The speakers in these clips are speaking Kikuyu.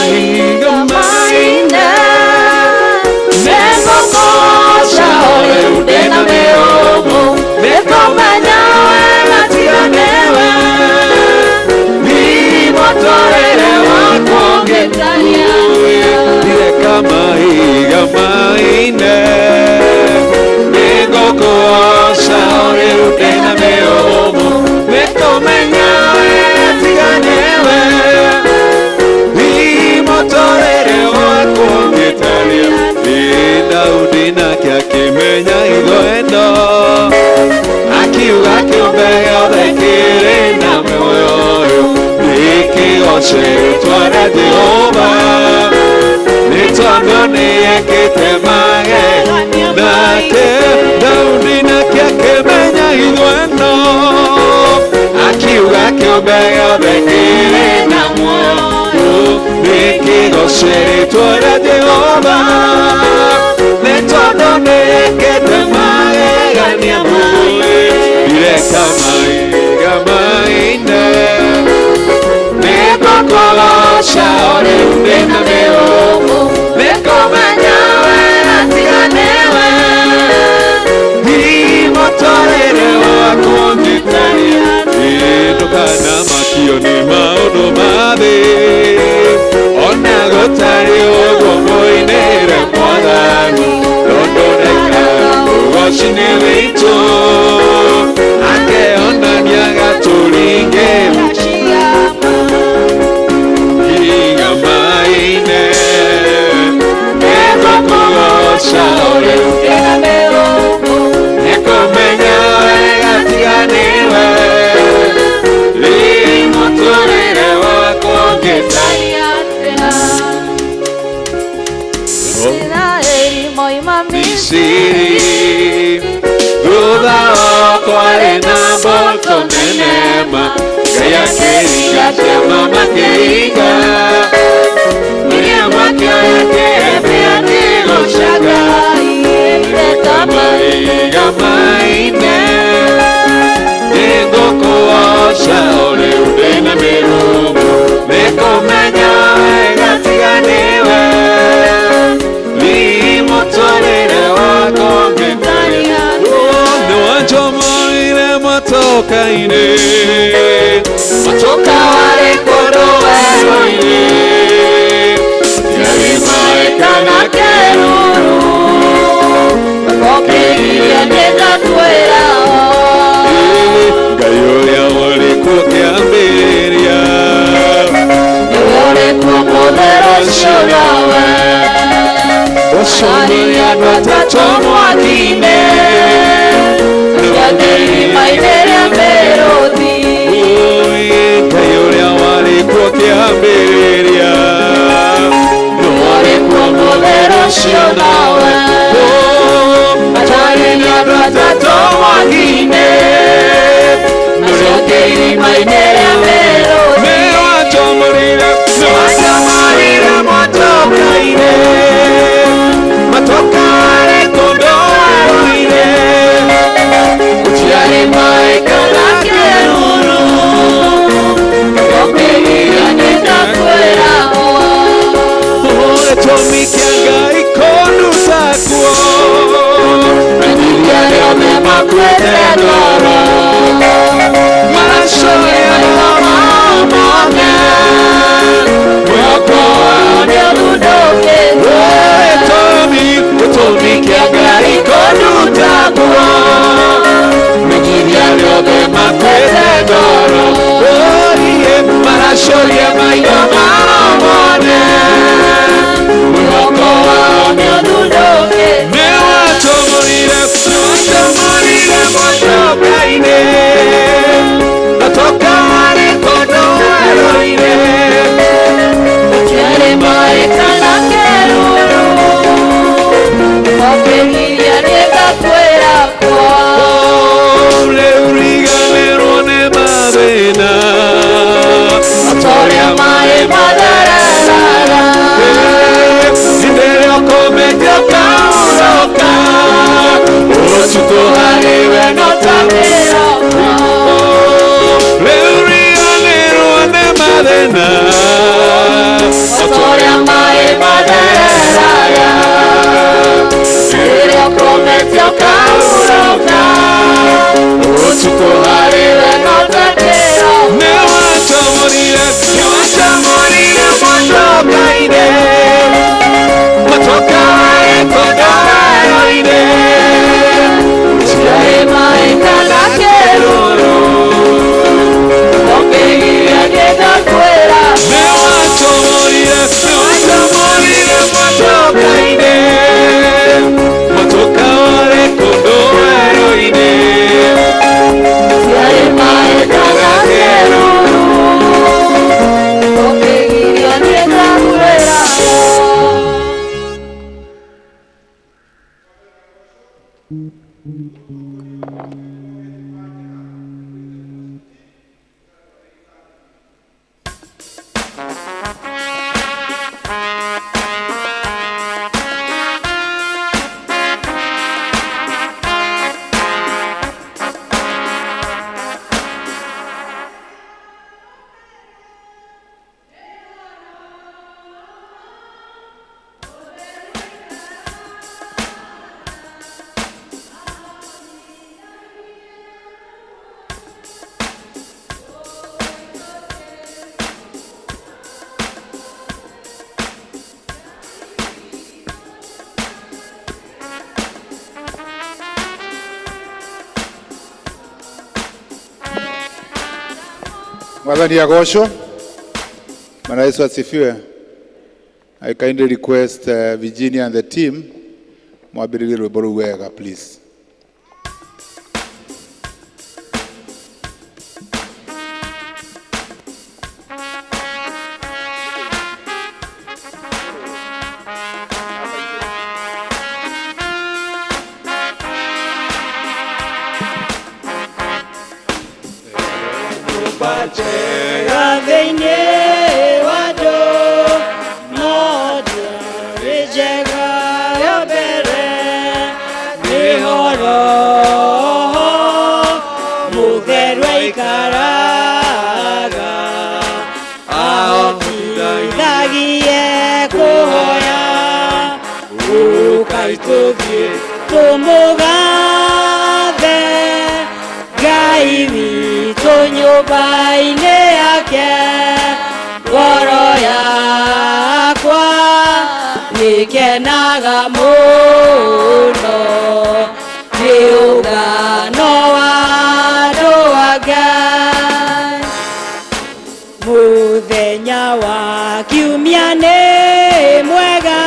mahiga maine nĩngũkũgoca o rĩu ndĩna mĩhũmũ nĩkũmenya wega tiga nĩwe mũtũrĩre wakwa ũngĩtania Direka mahiga maine nĩngũkũgoca o rĩu ndĩna mĩhũmũ nĩkũmenya wega tiga nĩwe mũtũrĩre wakwa ũngĩtania. Daudi nake akĩmenya hitho ĩno akiuga kĩũmbe gĩothe kĩrĩ na muoyo ũyũ nĩkĩgoce rĩtwa rĩa Jehova nĩ tondũ nĩekĩte magegania. Nake Daudi nake akĩmenya hitho ĩno akiuga kĩũmbe gĩothe kĩrĩ na muoyo nĩkĩgoce rĩtwa rĩa Jehova nĩ tondũ nĩekĩte magegania maingĩ. Direka mahiga maine nĩngũkũgoca o rĩu ndĩna mĩhũmũ nĩkũmenya wega tiga nĩwe mũtũrĩre wakwa ũngĩtania. Ndũkanamakio nĩ maũndũ ma thĩ ona gũtarĩ ũguo mũinĩre Mwathani tondũ reka ũgoci-inĩ witũ akeonania gatũringe higa maine nĩngũkũgoca o rĩu nĩkũmenya wega tiga nĩwe mũtũrĩre wakwa ũngĩtania. Isiraeli moima Misiri thutha wakwarĩ na mbũtũ nene ma Ngai akĩringa ciama makĩringa Miriamu akĩoya kĩrembe akĩgoca Ngai mahiga maine nĩngũkũgoca o rĩu ndĩna mĩhũmũ nĩkũmenya wega tiga nĩwe mũtũrĩre wakwa ũngĩtania. Nĩwanjomorire motoka-inĩ motoka warĩ kũndũ werũ-inĩ gũtiarĩ maĩ kana kĩruru. Okĩgiria nĩngakwĩra. Ngai ũrĩa ũrĩ kuo kĩambĩrĩria Nĩwe ũrĩ kuo mũthera ũcio nawe ũconoria andũ atatũ mwaki-inĩ ciake irima-inĩ rĩa mĩrũthi. Ngai ũrĩa warĩ kuo kĩambĩrĩria Nĩwe ũrĩ kuo mũthera ũcio nawe Atwarire andũ atatũ mwaki-inĩ ciake irima-inĩ rĩa mĩrũthi. Nĩwanjomorire nĩwanjomorire motoka-inĩ motoka warĩ kũndũ werũ-inĩ gũtiarĩ maĩ kana kĩruru. Okĩgiria nĩngakwĩra. Gĩtũmi kĩa Ngai kũnduta kuo Menyithia arĩa makuĩte ngoro maracoria mone mwĩhoko wao nĩũthundũkĩte. Gĩtũmi gĩtũmi kĩa Ngai kũnduta kuo menyithia arĩa makuĩte ngoro orie maracoria maitho mao mone mwĩhoko wao Nĩũthundũkĩte. Nĩwatũmũrire nĩwatũmũrire motoka-inĩ motoka warĩ kũndũ werũ-inĩ Gũtiarĩ maĩ kana kĩruru Okĩgiria nĩngakwĩra kwa Rĩu riganĩrwo nĩ mathĩna Torĩa maĩ mathereraga. Mwathani agocwo. Bwana Yesu asifiwe. I kindly request Virginia and the team mwambĩrĩrie rwĩmbo rũu wega, please. Thĩinĩ wa andũ no ndĩarĩ njega ya mbere nĩho Roho Mũtheru aikaraga ahotithagie kũhoya ũkai tũthiĩ tũmũgathe Ngai witũ nyũmba-inĩ yake ngoro yakwa nĩkenaga mũno nĩ ũgano wa andũ a Ngai. Mũthenya wa kiumia nĩ mwega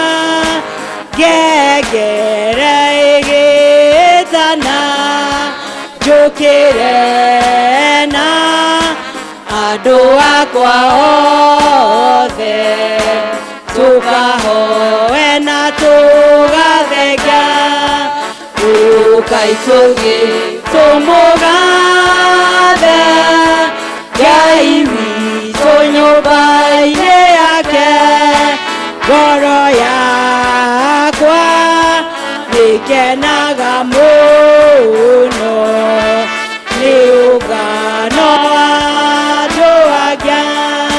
ngengere ĩgĩtana njũkĩre na andũ akwa othe tũkahoe na tũgathenga ũkai tũthiĩ tũmũgathe Ngai witũ nyũmba-inĩ yake ngoro yakwa nĩkenaga mũno nĩ ũgano wa andũ a Ngai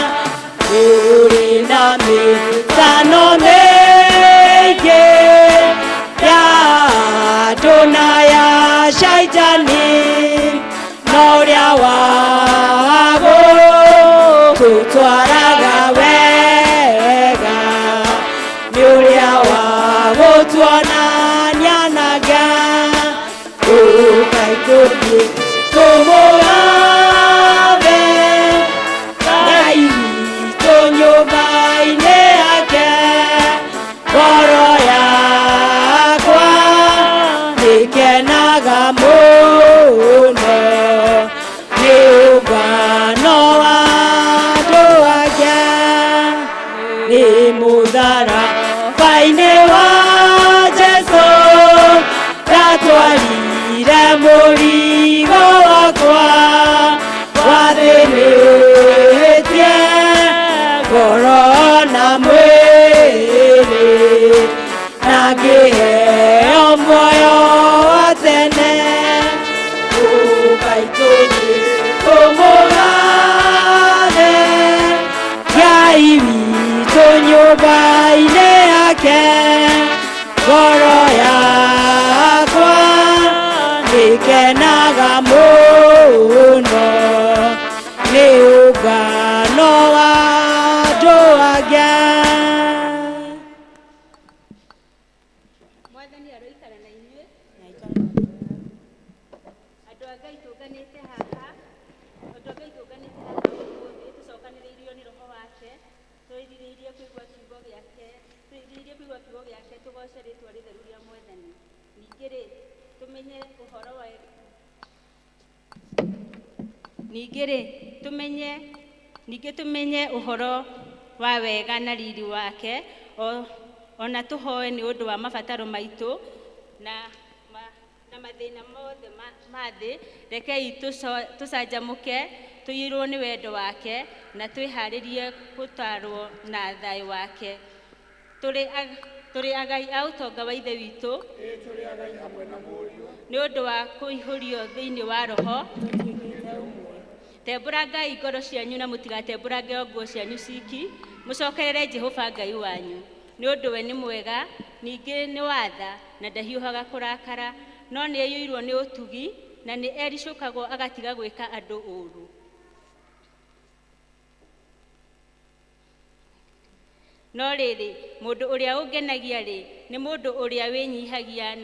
ũrĩ na mĩtano mĩingĩ ya andũ na ya caitani no ũrĩa wagũtũtwaraga wega nĩ ũrĩa wagũtuonania na Ngai ũkai tũthiĩ tũmũgathe Ngai witũ nyũmba-inĩ yake ngoro yakwa nĩkenaga mũno nĩ ũgano wa andũ a Ngai nĩ mũtharaba-inĩ wa Jesũ ndatwarire mũrigo wakwa wathĩnĩtie ngoro na mwĩrĩ na ngĩheo muoyo wa tene ũkai tũthiĩ tũmũgathe Ngai witũ nyũmba-inĩ yake ngoro yakwa nĩkenaga mũno nĩ ũgano wa andũ a Ngai. Mwathani aroikara na inyuĩ. Andũ a Ngai tũnganĩte haha, andũ a Ngai tũnganĩte haha ũmũthĩ tũcokanĩrĩirio nĩ roho wake twĩrirĩirie kũigua kiugo gĩake, twĩrirĩirie kũigua kiugo gĩake tũgoce rĩtwa rĩtheru rĩa Mwathani. Ningĩ rĩ tũmenye ũhoro wa ningĩ rĩ tũmenye ningĩ tũmenye ũhoro wa wega na riri wake ona tũhoe nĩ ũndũ wa mabataro maitũ na na mathĩna mothe ma thĩ. Rekei tũcanjamũke tũiyũrwo nĩ wendo wake na twĩharĩrie gũtarwo na thayũ wake. Tũrĩ agai a ũtonga wa Ithe witũ nĩ ũndũ wa kũihũrio thĩinĩ wa Roho. Tembũrangai ngoro cianyu na mũtigatembũrange o nguo cianyu ciki, mũcokerere Jehova Ngai wanyu nĩ ũndũ we nĩ mwega, ningĩ nĩ watha na ndahiũhaga kũrakara, no nĩ aiyũirwo nĩ ũtugi na nĩ ericũkagwo agatiga gwĩka andũ ũũru. No rĩrĩ, mũndũ ũrĩa ũngenagia rĩ, nĩ mũndũ ũrĩa wĩnyihagia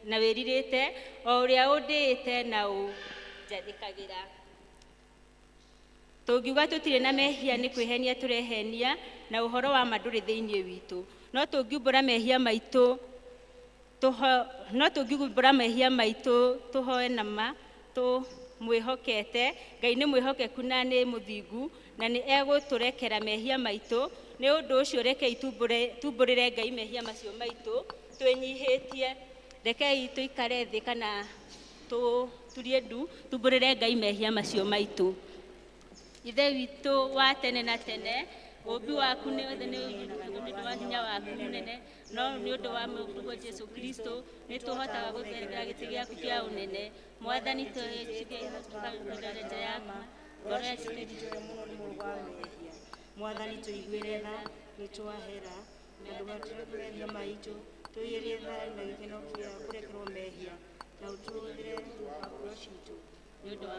na wĩrirĩte, o ũrĩa ũndĩĩte na ũnjathĩkagĩra. Tũngiuga tũtirĩ na mehia nĩ kwĩhenia tũrehenia na ũhoro wa ma ndũrĩ thĩinĩ witũ. No tũngiumbũra mehia maitũ no tũngiumbũra mehia maitũ tũhoe na ma tũmwĩhokete. Ngai nĩ mwĩhokeku na nĩ mũthingu na nĩ egũtũrekera mehia maitũ. Nĩ ũndũ ũcio rekei tumbũrĩre Ngai mehia macio maitũ twĩnyihĩtie. Rekei tũikare thĩ kana tũturie ndu tumbũrĩre Ngai mehia macio maitũ. Ithe witũ wa tene na tene, ũũmbi waku nĩ wothe nĩ ũiyũrĩtwo nĩ ũndũ wa hinya waku mũnene, no nĩ ũndũ wa Mũrũguo Jesũ Kristo nĩ tũhotaga gũtherera gĩtĩ gĩaku kĩa ũnene. Mwathani, tũkaruta nja ya ma ngoro yacu nĩ mũno nĩ mũrũ wa mehia. Mwathani, tũiguĩre tha, nĩ twahera, na ndũgatũrekere mehia maitũ, tũiyũrie thayũ na gĩkeno kĩa kũrekerwo mehia, na ũtũhũthĩre ngoro citũ nĩ ũndũ wa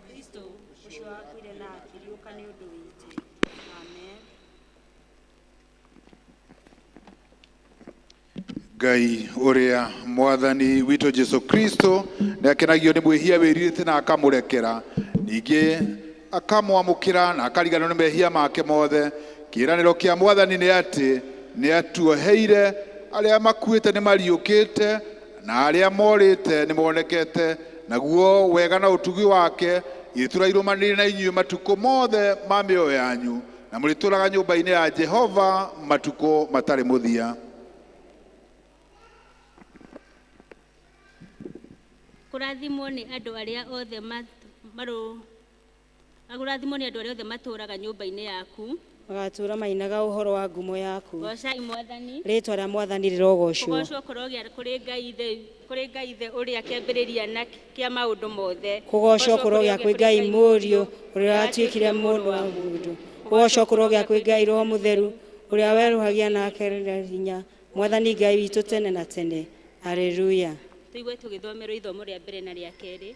Kristo ũcio wakuire na akĩriũka nĩ ũndũ witũ. Amen. Ngai ũrĩa Mwathani witũ Jesu Kristo nĩ akenagio nĩ mwĩhia wĩrirĩte na akamũrekera, ningĩ akamwamũkĩra na akariganĩrwo nĩ mehia make mothe. Kĩĩranĩro kĩa Mwathani nĩ atĩ nĩ atuoheire, arĩa makuĩte nĩ mariũkĩte na arĩa morĩte nĩ monekete, naguo wega na ũtugi wake itũra irũmanĩrĩire na inyuĩ matukũ mothe ma mĩoyo yanyu, na mũrĩtũũraga nyũmba-inĩ ya Jehova matukũ matarĩ mũthia. Kũrathimwo nĩ andũ arĩa othe kũrathimwo nĩ andũ arĩa othe matũũraga nyũmba-inĩ yaku. Magatũũra mainaga ũhoro wa ngumo yaku. Goocai Mwathani. Rĩĩtwa rĩa Mwathani rĩrogocwo. Kũgoocwo kũrogĩa kũrĩ Ngai Ithe, kũrĩ Ngai Ithe ũrĩa kĩambĩrĩria na kĩa maũndũ mothe. Kũgoocwo kũrogĩa kwĩ Ngai Mũriũ ũrĩa watuĩkire mũndũ wa mũndũ. Kũgoocwo kũrogĩa kwĩ Ngai Roho Mũtheru ũrĩa werũhagia na akerera hinya. Mwathani Ngai witũ tene na tene. Haleluya. Tũigue tũgĩthomerwo ithomo rĩa mbere na rĩa kerĩ.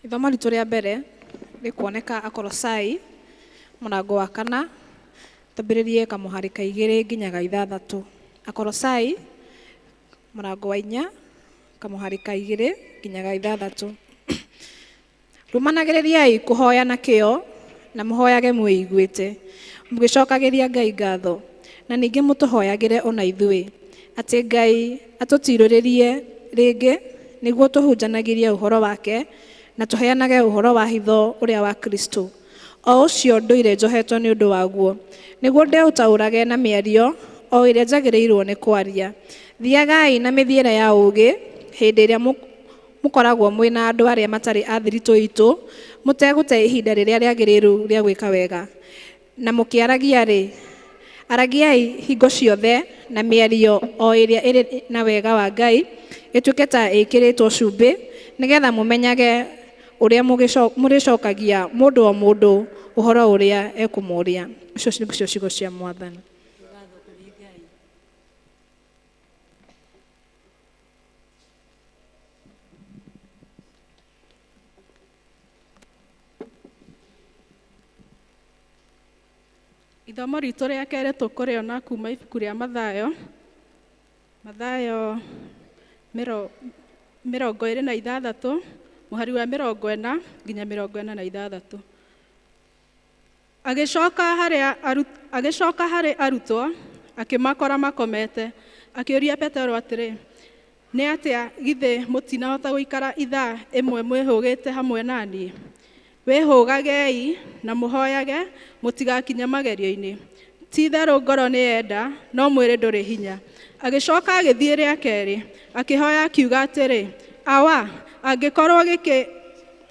Ithomo ritũ rĩa mbere rĩkuoneka Akolosai mũrango wa 4 twambĩrĩrie kamũhari ka 2 nginya ga 6. Akolosai mũrango wa 4 kamũhari ka 2 nginya ga 6. Rũmanagĩrĩriai kũhoya na kĩyo na mũhoyage mwĩiguĩte, mũgĩcokagĩria Ngai ngatho, na ningĩ mũtũhoyagĩre ona ithuĩ, atĩ Ngai atũtirũrĩrie rĩngĩ nĩguo tũhunjanagĩrie ũhoro wake na tũheanage ũhoro wa hitho ũrĩa wa Kristo, o ũcio ndũire njohetwo nĩ ũndũ waguo, nĩguo ndĩũtaũrage na mĩario o ĩrĩa njagĩrĩirwo nĩ kwaria. Thiagai na mĩthiĩre ya ũũgĩ hĩndĩ ĩrĩa mũkoragwo mwĩ na andũ arĩa matarĩ a thiritũ itũ, mũtegũte ihinda rĩrĩa rĩagĩrĩru rĩa gwĩka wega. Na mũkĩaragia-rĩ, aragiai hingo ciothe na mĩario o ĩrĩa ĩrĩ na wega wa Ngai, ĩtuĩke ta ĩkĩrĩtwo cumbĩ, nĩgetha mũmenyage ũrĩa mũrĩcokagia mũndũ o mũndũ ũhoro ũrĩa ekũmũũria. Icio nĩcio ciugo cia Mwathani. Ithomo ritũ rĩa kerĩ tũkũrĩona kuma ibuku rĩa Mathayo, Mathayo 26 mũhari wa 40 nginya 46. Agĩcoka harĩ arutwo akĩmakora makomete, akĩũria Petero atĩrĩ, nĩ atĩa githĩ mũtinahota gũikara ithaa ĩmwe mwĩhũgĩte hamwe na niĩ? Wĩhũgagei na mũhoyage mũtigakinye magerio-inĩ. Ti-itherũ ngoro nĩyenda, no mwĩrĩ ndũrĩ hinya. Agĩcoka agĩthiĩ rĩa kerĩ, akĩhoya akiuga atĩrĩ, Awa, angĩkorwo gĩkĩ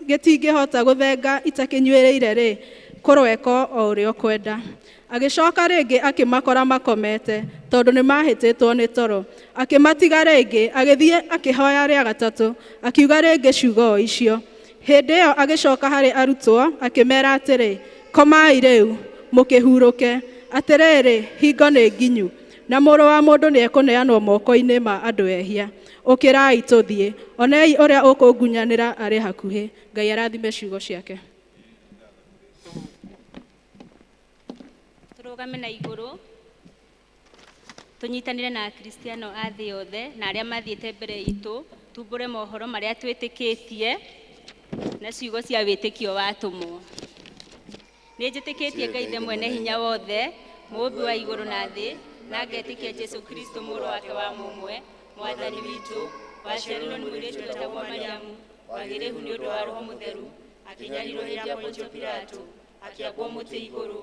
gĩtingĩhota gũthenga itakĩnyuĩrĩire-rĩ, kũroekwo o ũrĩa ũkwenda. Agĩcoka rĩngĩ akĩmakora makomete, tondũ nĩmahĩtĩtwo nĩ toro. Akĩmatiga rĩngĩ, agĩthiĩ akĩhoya rĩa gatatũ, akiuga rĩngĩ ciugo o icio. Hĩndĩ ĩyo agĩcoka harĩ arutwo, akĩmeera atĩrĩ, komai rĩu, mũkĩhurũke. Atĩrĩrĩ, hingo nĩ nginyu, na mũrũ wa mũndũ nĩekũneanwo moko-inĩ ma andũ ehia. Ũkĩrai tũthiĩ, onei ũrĩa ũkũngunyanĩra arĩ hakuhĩ. Ngai arathime ciugo ciake. Tũrũgame na igũrũ tũnyitanĩre na Akristiano a thĩ yothe na arĩa mathiĩte mbere itũ, tumbũre mohoro marĩa twĩtĩkĩtie na ciugo cia wĩtĩkio wa atũmwo. Nĩ njĩtĩkĩtie Ngai Ithe mwene hinya wothe, mũũmbi wa igũrũ na thĩ, na ngetĩkia Jesũ Kristo mũrũ wake wa mũmwe, Mwathani witũ, waciarirwo nĩ mũirĩtu wetagwo Mariamu, wagĩrĩru nĩ ũndũ wa Roho Mũtheru, akĩnyarirwo hĩndĩ ya Pontio Pilato, akĩambwo mũtĩ igũrũ,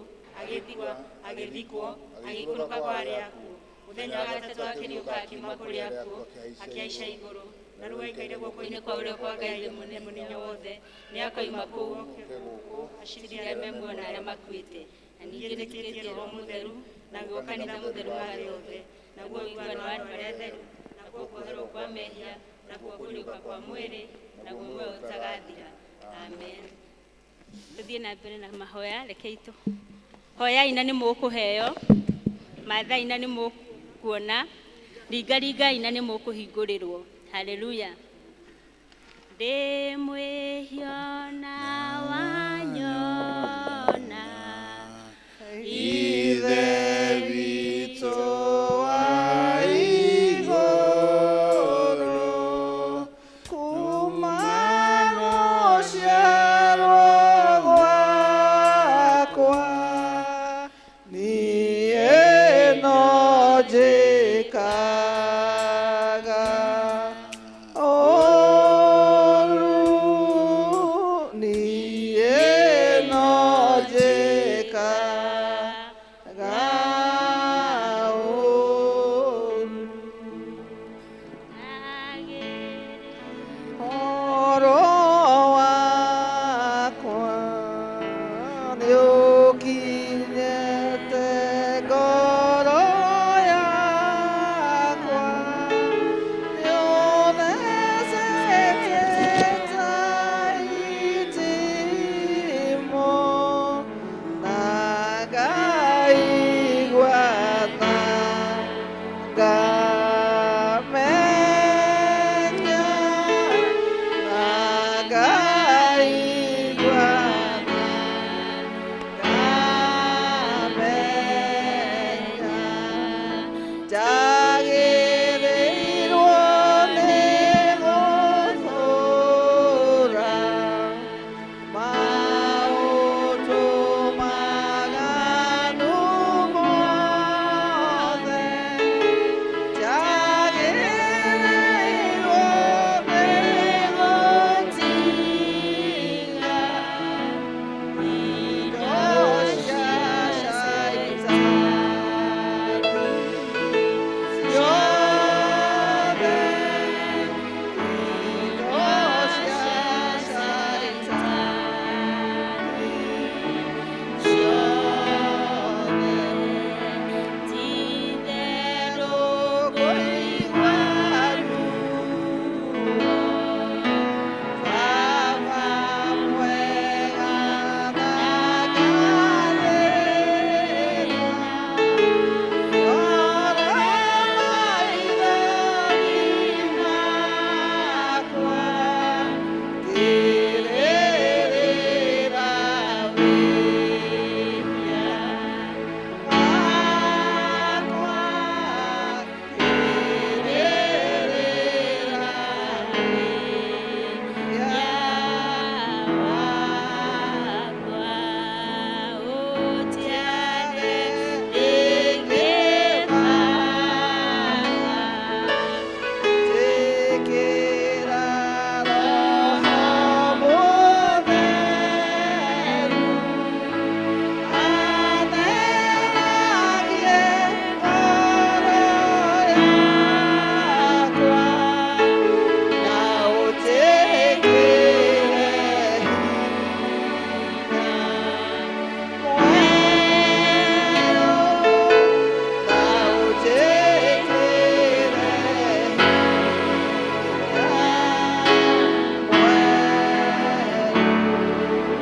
agĩthikwo, agĩikũrũka kwa arĩa akuũ. Mũthenya wa gatatũ akĩriũka akiuma kũrĩ akuũ, akĩhaica igũrũ, na rĩu aikaire guoko-inĩ kwa ũrĩo kwa Ngai Ithe mwene wothe. Nĩ akoima kũu oke gũkũ acirithie arĩa me muoyo na arĩa makuĩte. Na ningĩ nĩtĩkĩtie Roho Mũtheru, naguo kanitha mũtheru wa thĩ yothe, naguo ũiguano wa andũ arĩa atheru, naguo kuoherwo kwa mehia, naguo kũriũka kwa mwĩrĩ, naguo muoyo ũtagathira. Amen. Tũthiĩ na mbere na mahoya, rekei tũ hoyai na nĩ mũkũheo, mathai na nĩ mũkuona, ringaringai na nĩ mũkũhingũrĩrwo. Haleluya. Ndĩ mwĩhia na wanyona, Ithe witũ wa igũrũ, kuma gũciarwo gwakwa, niĩ no njĩkaga ũũru, niĩ no njĩkaga ũũru. Ũhoro wakwa nĩũkinyĩte ngoro yakwa, nĩũthecete ta itimũ, na ngaigua tha, ngamenya, na ngaigua tha, ngamenya, njagĩrĩirwo nĩ gũthũũra maũndũ maganu mothe, njagĩrĩirwo nĩ gũtiga indo cia Shaitani ciothe, indo cia Shaitani ciothe. Ti-itherũ ngũigua ruo, Baba mwega na ngathĩna, rora maithori makwa, ngĩrĩrĩra wĩhia wakwa, ngĩrĩrĩra wĩhia wakwa, ũtiarĩ rĩngĩ Njĩkĩra Roho Mũtheru, atheragie ngoro yakwa, na ũnjĩkĩre hinya mwerũ, na ũnjĩkĩre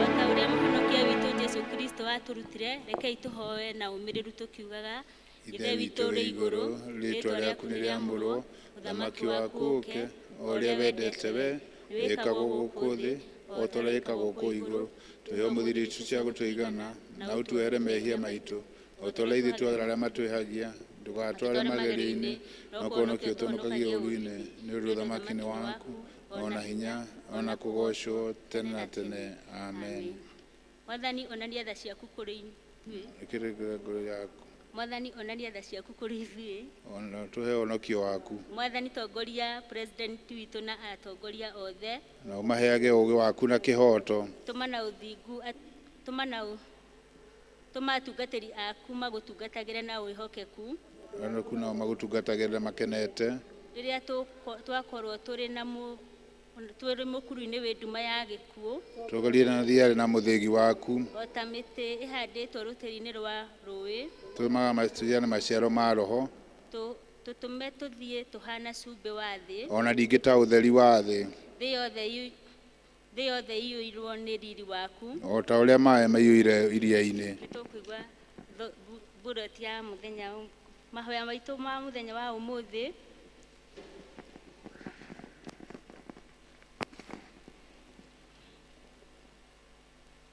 O ta ũrĩa mũhonokia witũ Jesũ Kristo atũrutire, rekei tũhoe na ũmĩrĩru tũkiugaga, Ithe witũ ũrĩ igũrũ, rĩĩtwa rĩaku nĩ rĩamũrwo, ũthamaki waku ũũke, o ũrĩa wendete we, wĩkagwo gũkũ thĩ o ta ũrĩa wĩkagwo kũu igũrũ. Tũhe ũmũthĩ irio icio cia gũtũigana, na ũtuohere mehia maitũ, O ta ũrĩa ithuĩ twagĩra arĩa matwĩhagia, ndũgatware magerio-inĩ, no kũhonokia ũtũhonokagie ũũru-inĩ. Nĩ ũndũ ũthamaki nĩ waku, ona hinya, ona kũgoocwo tene na tene. Amen. Mwathani onania tha ciaku kũrĩ ithuĩ. Ĩkĩrĩkĩra ngoro yaku. Mwathani onania tha ciaku kũrĩ ithuĩ. Ona tũhe ũhonokio waku. Mwathani tongoria president witũ na atongoria othe. Na ũmaheage ũũgĩ waku na kĩhooto. Tũma na ũthingu, tũma atungatĩri aku magũtungatagĩre na wĩhokeku. Wĩhokeku nao magũtungatagĩre makenete. Rĩrĩa twakorwo tũrĩ na tũrĩ mũkuru-inĩ wĩ nduma ya gĩkuũ, Tũgerie na thiarĩ na mũthĩgi waku. O ta mĩtĩ ĩhandĩtwo rũtere-inĩ rwa rũĩ, Tũmaga tũgĩe na maciaro ma roho. Tũtũme tũthiĩ tũhana cumbĩ wa thĩ. Ona ningĩ ta ũtheri wa thĩ. Thĩ yothe iyũirwo nĩ riri waku. O ta ũrĩa maaĩ maiyũire iria-inĩ. Nĩtũkũigua bullet ya mũthenya mahoya maitũ ma mũthenya wa ũmũthĩ.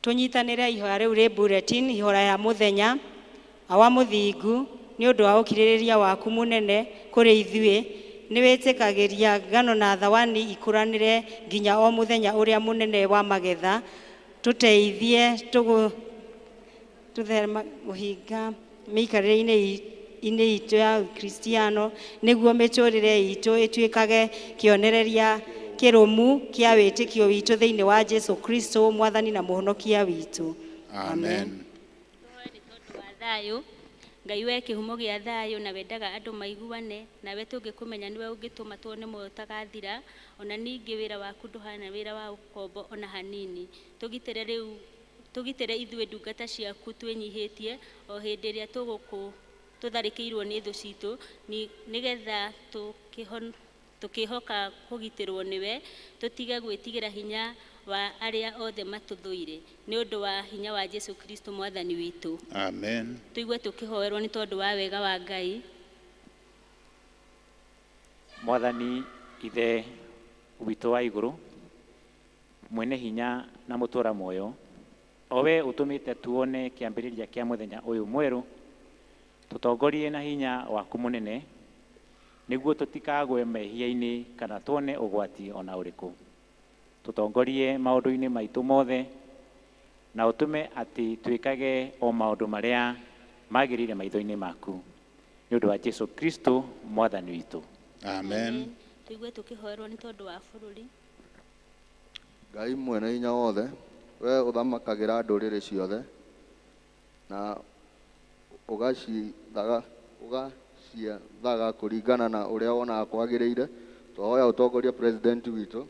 Tũnyitanĩre ihoya rĩu rĩ bulletin, ihoya ya mũthenya. Awa mũthingu, nĩ ũndũ wa ũkirĩrĩria waku mũnene kũrĩ ithuĩ, nĩ wĩtĩkagĩria ngano na thawani ikũranĩre nginya o mũthenya ũrĩa mũnene wa magetha. Tũteithie tũtherema kũhinga mĩikarĩre-inĩ itũ ya Kristiano, nĩguo mĩtũrĩre itũ ĩtuĩkage kĩonereria kĩrũmu kĩa wĩtĩkio witũ thĩinĩ wa Jesu Kristo, Mwathani na Mũhonokia witũ. Amen. Thayũ Ngai we kĩhumo gĩa thayũ na wendaga andũ maiguane, nawe tũngĩkũmenya nĩwe ũngĩtũma tuone muoyo ũtagathira. Ona ningĩ wĩra waku ndũhana wĩra wa ũkombo ona hanini. Tũgitĩre rĩu, tũgitĩre ithuĩ ndungata ciaku twĩnyihĩtie o hĩndĩ ĩrĩa tũtharĩkĩirwo nĩ thũ citũ, nĩgetha tũkĩhoka kũgitĩrwo nĩwe, tũtige gwĩtigĩra hinya wa arĩa othe matũthũire, nĩ ũndũ wa hinya wa Jesu Kristo Mwathani witũ. Amen. Tũigue tũkĩhoerwo nĩ tondũ wa wega wa Ngai. Mwathani Ithe witũ wa igũrũ, mwene hinya na mũtũũra muoyo, o we ũtũmĩte tuone kĩambĩrĩria kĩa mũthenya ũyũ mwerũ, tũtongorie na hinya waku mũnene, nĩguo tũtikagwe mehia-inĩ kana tuone ũgwati ona ũrĩkũ. Tũtongorie maũndũ-inĩ maitũ mothe, na ũtũme atĩ twĩkage o maũndũ marĩa magĩrĩire maitho-inĩ maku, nĩ ũndũ wa Jesu Kristo Mwathani witũ. Amen. Tũigue tũkĩhoerwo nĩ tondũ wa bũrũri. Ngai mwene hinya wothe, we ũthamakagĩra ndũrĩrĩ ciothe na ũgaciathaga kũringana na ũrĩa wonaga kwagĩrĩire, twahoya ũtongorie president witũ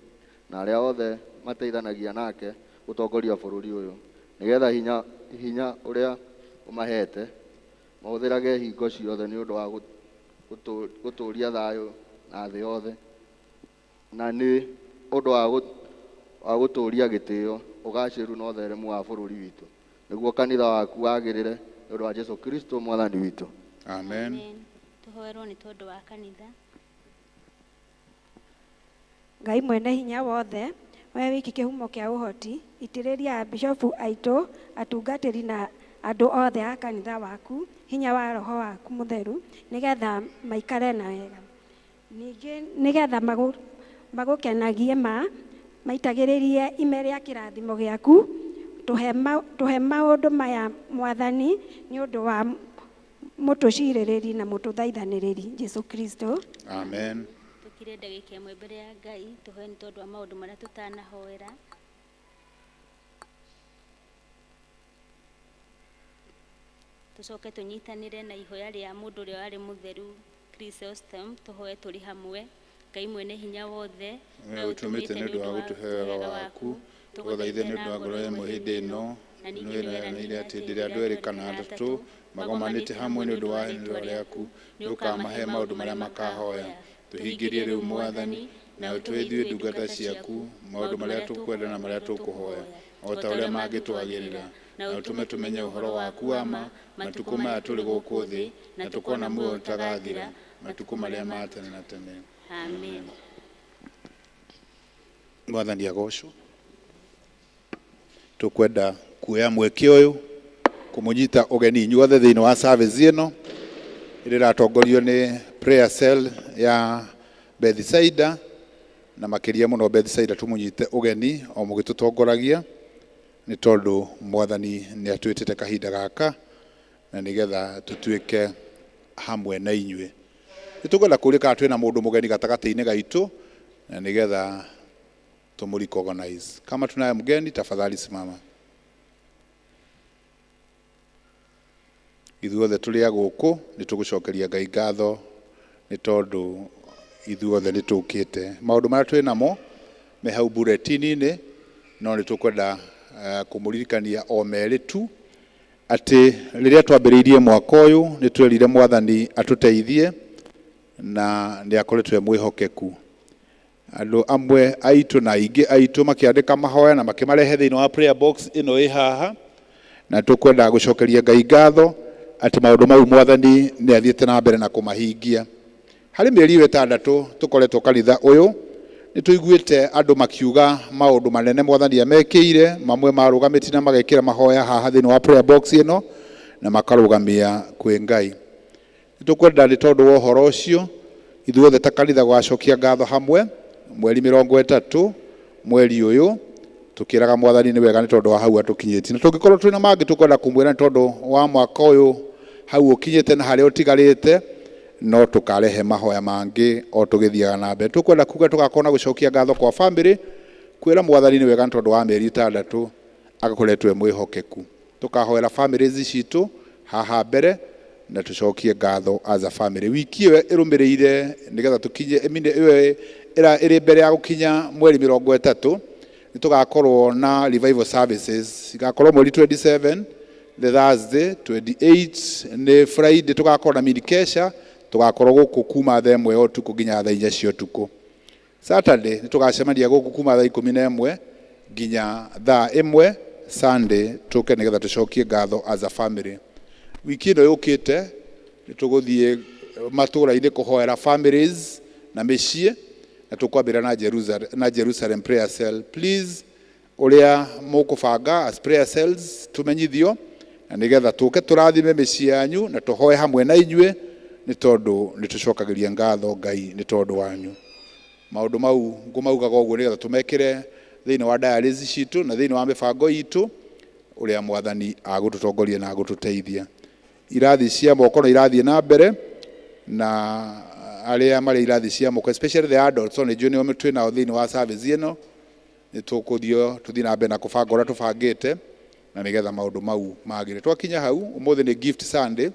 na arĩa othe mateithanagia nake gũtongoria bũrũri ũyũ, nĩgetha hinya ũrĩa ũmahete mahũthĩrage hingo ciothe nĩ ũndũ wa gũtũũria thayũ na thĩ yothe, na nĩ ũndũ wa gũtũũria gĩtĩo, ũgacĩru na ũtheremu wa bũrũri witũ, nĩguo kanitha waku wagĩrĩre nĩ ũndũ wa Jesu Kristo Mwathani witũ. Amen. Tũhoerwo nĩ tondũ wa kanitha. Ngai mwene hinya wothe, we wiki kĩhumo kĩa ũhoti, itĩrĩria bishofu aitũ, atungatĩri na andũ othe a kanitha waku hinya wa roho waku mũtheru, nĩgetha maikare na wega, ningĩ nĩgetha magũkenagie ma maitagĩrĩrie ime rĩa kĩrathimo gĩaku. Tũhe maũndũ maya Mwathani, nĩ ũndũ wa mũtũcirĩrĩri na mũtũthaithanĩrĩri Jesu Kristo. Amen. Tũkire ndagĩka ĩmwe mbere ya Ngai, tũhoe nĩ tondũ wa maũndũ marĩa tũtanahoera. Tũcoke tũnyitanĩre na ihoya rĩa mũndũ ũrĩa warĩ mũtheru Chrysostom, tũhoe tũrĩ hamwe. Ngai mwene hinya wothe, we ũtũmĩte nĩ ũndũ wa gũtũhe wega waku, tũgũthaithe nĩ ũndũ wa ngoro ĩmwe hĩndĩ ĩno, nĩwĩranĩire atĩ hĩndĩ ĩrĩa andũ erĩ kana atatũ magomanĩte hamwe nĩ ũndũ wa rĩĩtwa rĩaku, nĩũkamahe maũndũ marĩa makahoya. Tũhingĩrie rĩu Mwathani, na ũtũhe ithuĩ ndungata ciaku maũndũ marĩa tũkwenda na marĩa tũkũhoya, o ta ũrĩa mangĩtwagĩrĩra, na ũtũme tũmenye ũhoro waku wa ma matukũ maya tũrĩ gũkũ thĩ, na tũkona muoyo ũtagathira matukũ marĩa ma tene na tene. Amen. Mwathani agocwo. Tũkwenda kuoya mweke ũyũ Kũmũnyita ũgeni inyuothe thĩinĩ wa service ĩno ĩrĩa ĩratongorio nĩ prayer cell ya Bethsaida, na makĩria mũno Bethsaida tũmũnyite ũgeni o mũgĩtũtongoragia, nĩ tondũ Mwathani nĩ atwĩtĩte kahinda gaka na nĩgetha tũtuĩke hamwe na inyuĩ. Nĩ tũkwenda kũũria kana twĩna mũndũ mũgeni gatagatĩ-inĩ gaitũ na nĩgetha tũmũ-recognize. Kama tunaye mgeni, tafadhali simama. Ithuothe tũrĩ a gũkũ nĩ tũgũcokeria Ngai ngatho nĩ tondũ ithuothe nĩ tũkĩte. Maũndũ marĩa twĩ namo me hau bulletin-inĩ, no nĩ tũkwenda kũmũririkania o merĩ tu atĩ rĩrĩa twambĩrĩirie mwaka ũyũ nĩ twerire Mwathani atũteithie na nĩ akoretwo e mwĩhokeku. Andũ amwe aitũ na aingĩ aitũ makĩandĩka mahoya na makĩmarehe thĩinĩ wa prayer box ĩno ĩ haha, na tũkwenda gũcokeria Ngai ngatho atĩ maũndũ mau Mwathani nĩ athiĩte na mbere na kũmahingia. Harĩ mĩeri ĩyo ĩtandatũ tũkoretwo kanitha ũyũ, nĩ tũiguĩte andũ makiuga maũndũ manene Mwathani amekĩire, mamwe marũgamĩtie na magekĩra mahoya haha thĩinĩ wa prayer box ĩno na makarũgamia kwĩ Ngai. Nĩ tũkwenda nĩ tondũ wa ũhoro ũcio ithuothe ta kanitha gũgacokia ngatho hamwe mweri 30 mweri ũyũ, tũkĩraga Mwathani nĩ wega nĩ tondũ wa hau atũkinyĩtie. Na tũngĩkorwo twĩna mangĩ tũkwenda kũmwĩra nĩ tondũ wa mwaka ũyũ hau ũkinyĩte na harĩa ũtigarĩte, no tũkarehe mahoya mangĩ o tũgĩthiaga na mbere. Tũkwenda kuga tũgakorwo na gũcokia ngatho kwa bamĩrĩ, kwĩra Mwathani nĩ wega nĩ tondũ wa mĩeri 6 agakoretwo e mwĩhokeku. Tũkahoera families citũ haha mbere na tũcokie ngatho as a family. Wiki ĩyo ĩrũmĩrĩire nĩgetha tũkinye ĩyo ĩrĩ mbere ya gũkinya mweri 30, nĩ tũgakorwo na revival services. Igakorwo mweri 27 the Thursday, 28 nĩ Friday tũgakorwo na mini kesha, tũgakorwo gũkũ kuma thaa 1 ya ũtukũ nginya thaa 4 cia ũtukũ. Saturday nĩ tũgacemania gũkũ kuma thaa 11 nginya thaa 1. Sunday tũke nĩgetha tũcokie ngatho as a family. Wiki ĩno yũkĩte nĩ tũgũthiĩ matũũra-inĩ kũhoera families na mĩciĩ, na tũkwambĩrĩria na Jerusalem prayer cell. Please, ũrĩa mũkũbanga as prayer cells tũmenyithio na nĩgetha tũke tũrathime mĩciĩ yanyu na tũhoe hamwe na inyuĩ, nĩ tondũ nĩ tũcokagĩria ngatho Ngai nĩ tondũ wanyu. Maũndũ mau ngũmaugaga ũguo nĩgetha tũmekĩre thĩinĩ wa diaries citũ na thĩinĩ wa mĩbango itũ ũrĩa Mwathani agũtũtongoria na agũtũteithia. Irathi cia moko no irathiĩ na mbere, na arĩa marĩ irathi cia moko especially the adults, nĩ njũĩ nĩo twĩ nao thĩinĩ wa service ĩno, nĩ tũkũthiĩ tũthiĩ na mbere na kũbanga ũrĩa tũbangĩte na nĩgetha maũndũ mau magĩre. Twakinya hau ũmũthĩ nĩ gift Sunday,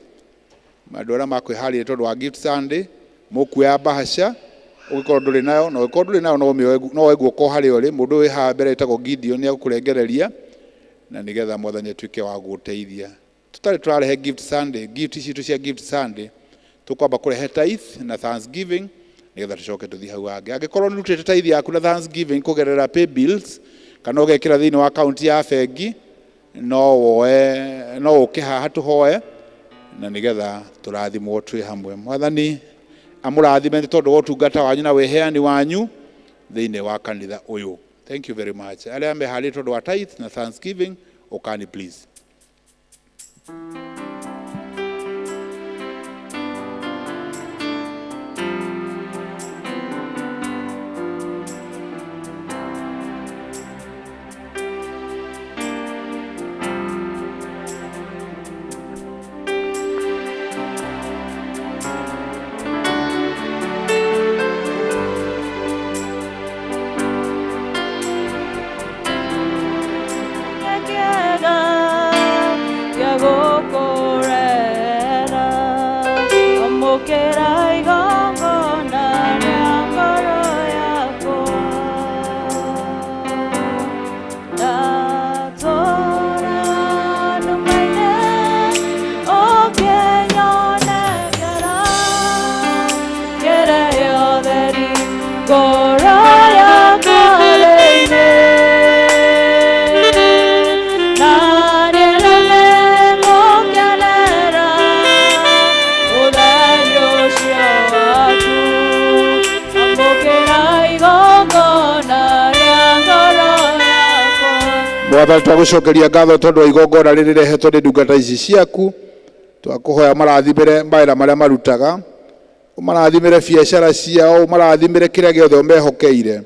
andũ arĩa makwĩharĩria tondũ wa gift Sunday mũkuoya bahasha, ũngĩkorwo ndũrĩ nayo, na ũngĩkorwo ndũrĩ nayo no woe guoko harĩa ũrĩ. Mũndũ wĩ haha mbere wĩtagwo Gideon nĩ egũkũrengereria na nĩgetha Mwathani atuĩke wa gũgũteithia. Tũtarĩ tũrarehe gift Sunday, gift citũ cia gift Sunday tũkwamba kũrehe tithe na thanksgiving nĩgetha tũcoke tũthiĩ hau hangĩ. Angĩkorwo nĩ ũrutĩte tithe yaku na thanksgiving kũgerera pay bills kana ũgekĩra thĩinĩ wa akaunti ya bengi, no woe, no ũke haha tũhoe na nĩgetha tũrathimwo twĩ hamwe. Mwathani amũrathime nĩ tondũ wa ũtungata wanyu na wĩheani wanyu thĩinĩ wa kanitha ũyũ. Thank you very much. Arĩa meharĩirie tondũ wa tithe na thanksgiving, ũkani please. Kĩega gĩa gũkũ. Mwathani, twagũcokeria ngatho tondũ wa igongona rĩrĩ rĩrehetwo nĩ ndungata ici ciaku. Twakũhoya marathimĩre mawĩra marĩa marutaga, ũmarathimĩre biacara ciao, ũmarathimĩre kĩrĩa gĩothe ũmehokeire.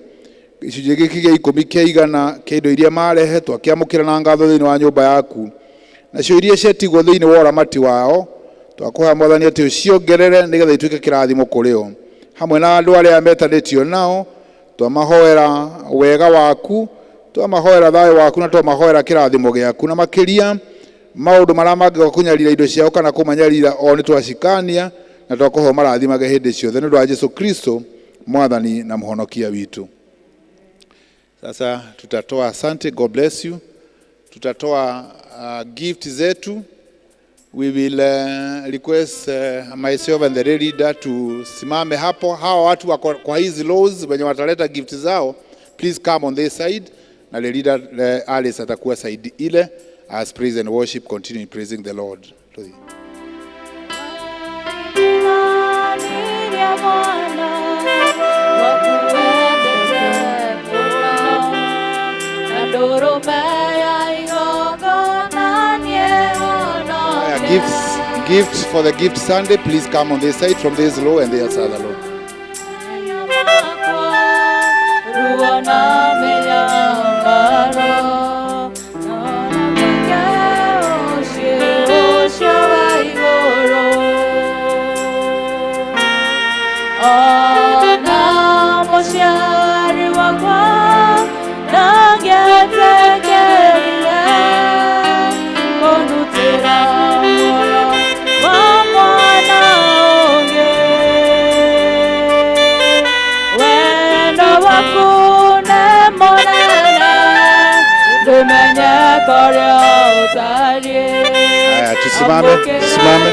Gĩcunjĩ gĩkĩ gĩa 10 kĩa igana kĩa indo iria marehe twakĩamũkĩra na ngatho thĩinĩ wa nyũmba yaku, nacio iria ciatigwo thĩinĩ wa ũramati wao twakũhoya Mwathani atĩ ũciongerere nĩgetha ituĩke kĩrathimo kũrĩ o hamwe na andũ arĩa metanĩtio nao. Twamahoera wega waku, twamahoera thayũ waku, na twamahoera kĩrathimo gĩaku, na makĩria maũndũ marĩa mangĩgoka kũnyarira indo ciao kana kũmanyarira o nĩ twacikania, na twakũhoya marathimage hĩndĩ ciothe nĩ ũndũ wa Jesu Kristo Mwathani na Mũhonokia witũ. Sasa tutatoa asante, God bless you. Tutatoa gift zetu. We will request myself and the lay leader to simame hapo. Hawa watu wako kwa hizi rows wenye wataleta gift zao, please come on this side, na the leader Alice atakuwa side ile as praise and worship continue praising the Lord. Gifts for the gift Sunday, please come on this side from this row and this other row. Haya, tusimame, tusimame.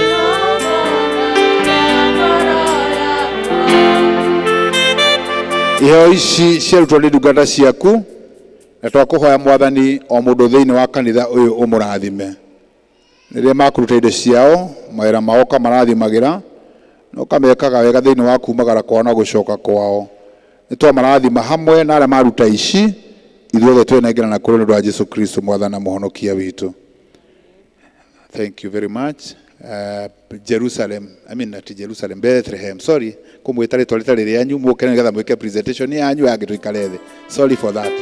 Iheo ici ciarutwo nĩ ndungata ciaku, na twakũhoya Mwathani o mũndũ thĩinĩ wa kanitha ũyũ ũmũrathime. Rĩrĩa makũruta indo ciao, mawĩra mao ũkamarathimagĩra, na ũkamekaga wega thĩinĩ wa kumagara kwao na gũcoka kwao. Nĩ twamarathima hamwe na arĩa maruta ici, ithuothe twenengerana kũrĩ nĩ ũndũ wa Jesu Kristo Mwathani na Mũhonokia witũ. Thank you very much. Jerusalem, I mean not Jerusalem, Bethlehem, sorry, kumwita rĩtwa rĩtarĩ rĩanyu, mũke nĩgetha mwĩke presentation yanyu yangĩ tũikare thĩ. Sorry for that.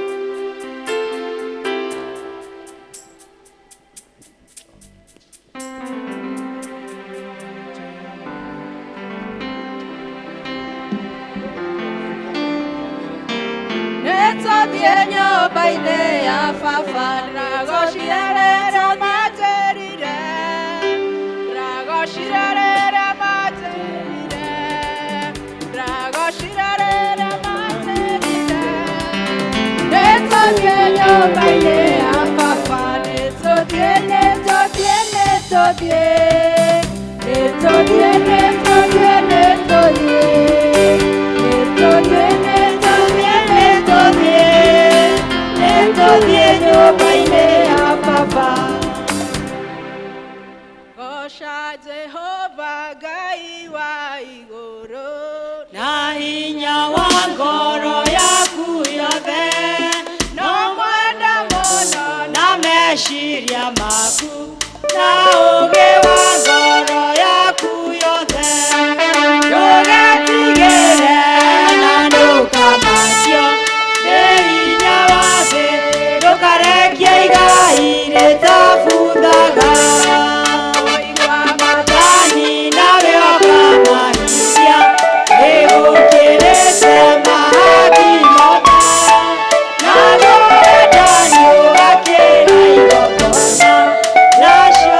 Nacio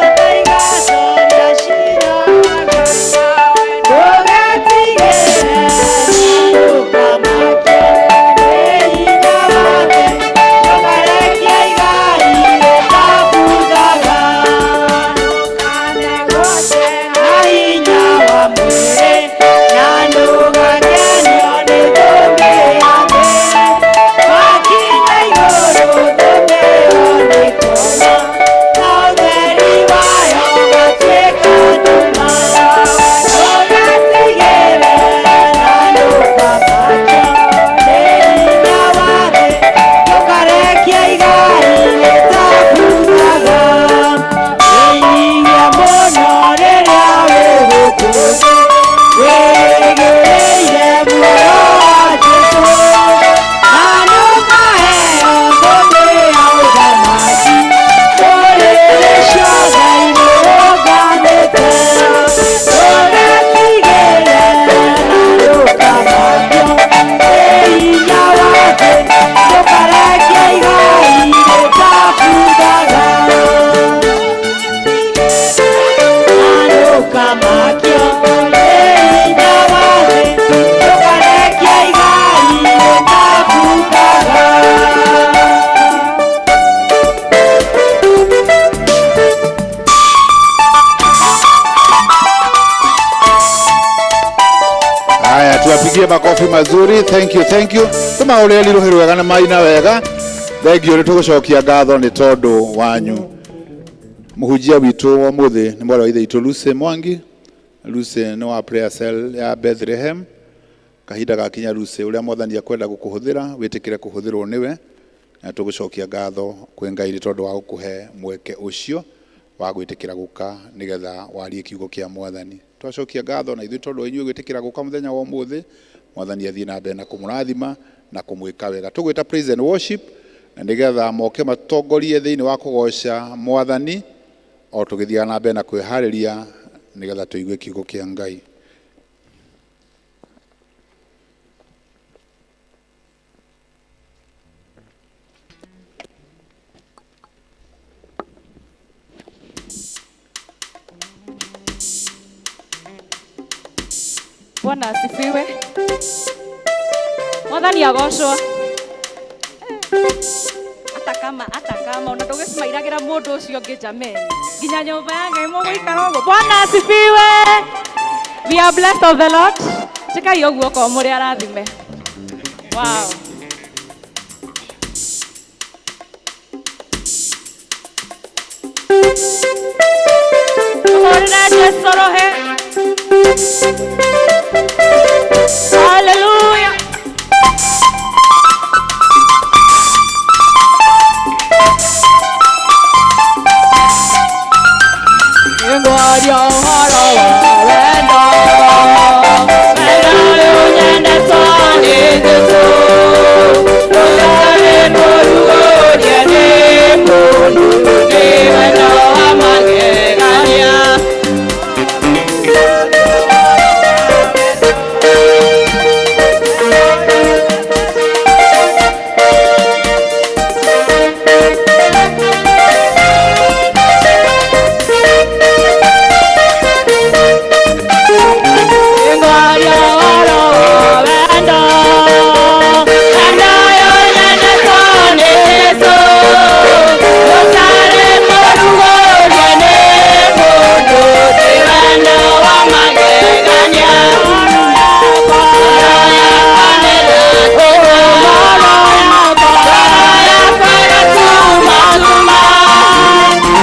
Ndũkamakio nĩ hinya wa thĩ, ndũkarekia igai rĩtabuthaga. Haya, tuwapigie makofi mazuri. Thank you, thank you. Tũmahũrĩre rũhĩ rwega na maina wega. Thengiũ, nĩ tũgũcokia ngatho nĩ tondũ wanyu. Mũhunjia witũ wa ũmũthĩ nĩ mwarĩ wa ithe witũ Lucy Mwangi. Lucy nĩ wa prayer cell ya Bethlehem. Kahinda gakinya Lucy, ũrĩa Mwathani akwenda gũkũhũthĩra, wĩtĩkĩre kũhũthĩrwo nĩwe, na tũgũcokia ngatho kwĩ Ngai nĩ tondũ wa gũkũhe mweke ũcio wa gwĩtĩkĩra gũka nĩgetha warie kiugo kĩa Mwathani. Twacokia ngatho na ithuĩ tondũ wa inyuĩ gwĩtĩkĩra gũka mũthenya wa ũmũthĩ. Mwathani athiĩ na mbere na kũmũrathima na kũmwĩka wega. Tũgwĩta praise and worship na nĩgetha moke matongorie thĩinĩ wa kũgoca Mwathani o tũgĩthiaga na mbere na kwĩharĩria nĩgetha tũigue kiugo kĩa Ngai. Bwana asifiwe. Mwathani agocwo. Hata kama ona ndũgĩcimairagĩra mũndũ ũcio ũngĩ, jameni, nginya nyũmba ya Ngai mũgũikara ũguo. Bwana asifiwe. We are blessed of the Lord. Njĩkai ũguo okorwo mũrĩ arathime. Wow. Tũhũrĩre Jesũ rũhĩ. Hallelujah. Nĩngwaria ũhoro wa wendo, wendo ũyũ nyendetwo nĩ Jesũ, ũtarĩ mũrugũrie nĩ mũndũ, nĩ wendo wa magegania. Nĩngwaria ũhoro wa wendo, wendo ũyũ nyendetwo nĩ Jesũ, ũtarĩ mũrugũrie nĩ mũndũ, nĩ wendo wa magegania. Ngoro yakwa nĩĩrakena, ngoro yakwa ĩgatumatuma,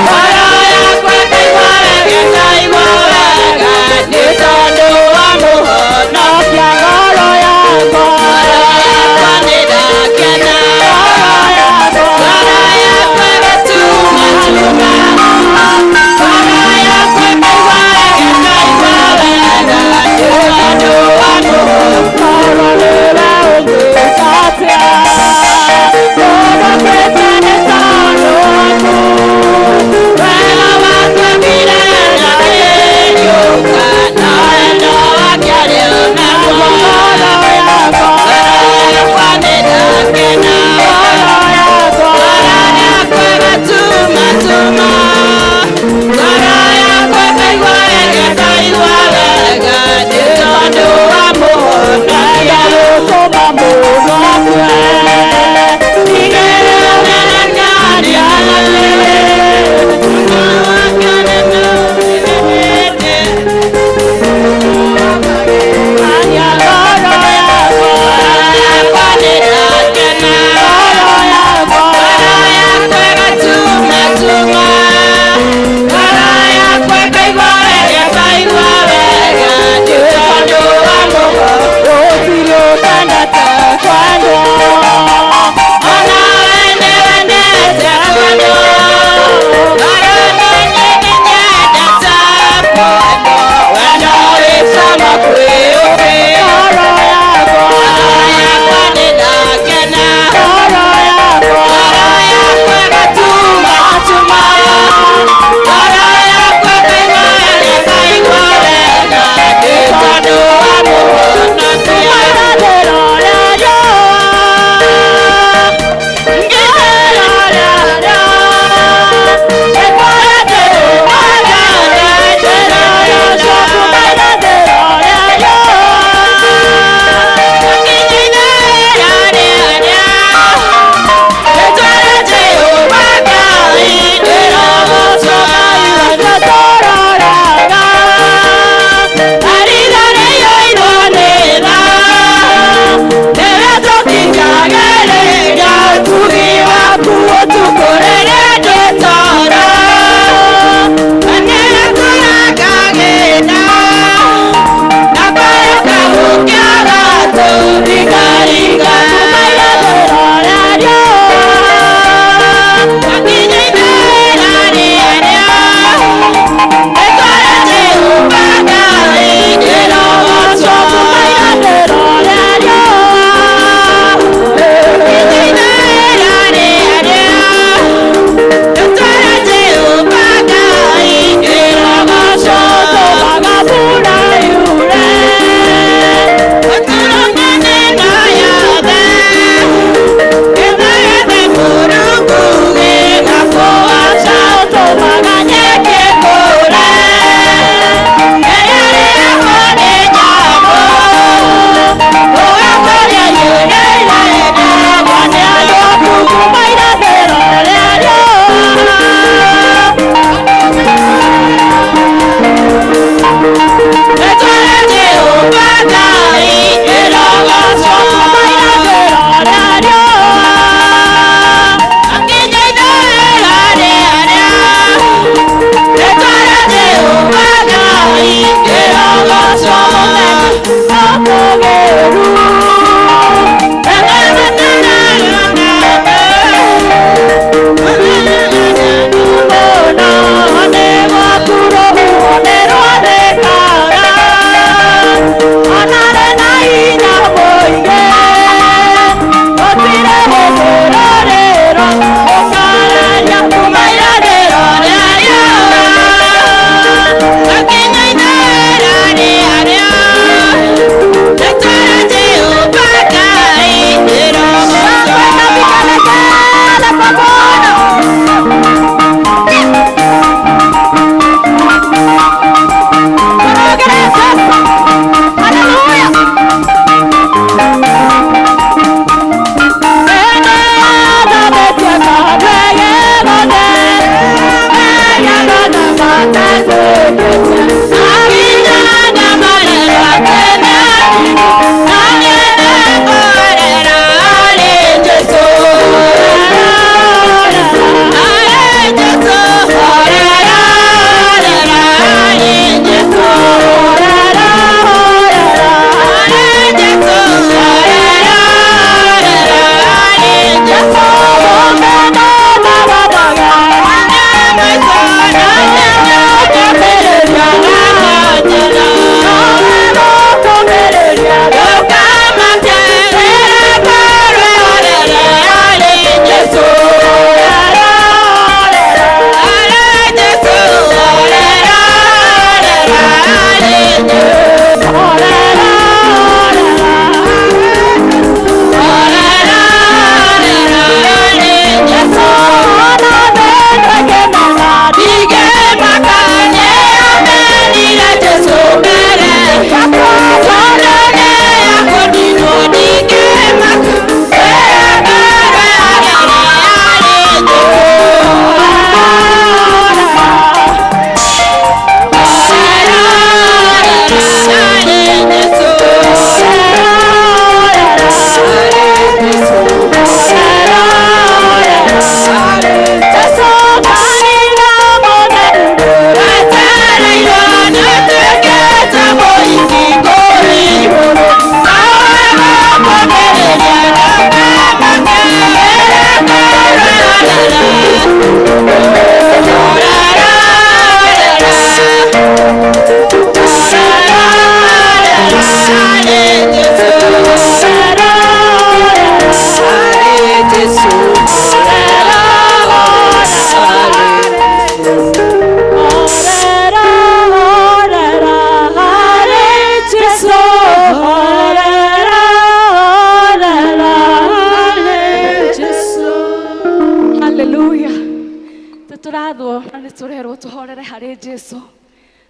ngoro yakwa ĩkaigua wega, ĩkaigua wega, nĩ tondũ wa Mũhonokia. Ngoro yakwa, ngoro yakwa nĩĩrakena, ngoro yakwa ĩgatumatuma, ngoro yakwa ĩkaigua wega, ĩkaigua wega, nĩ tondũ wa Mũhonokia. Nĩwe ũngĩka atĩa? Ũgũkĩte nĩ tondũ waku, wega wake milele.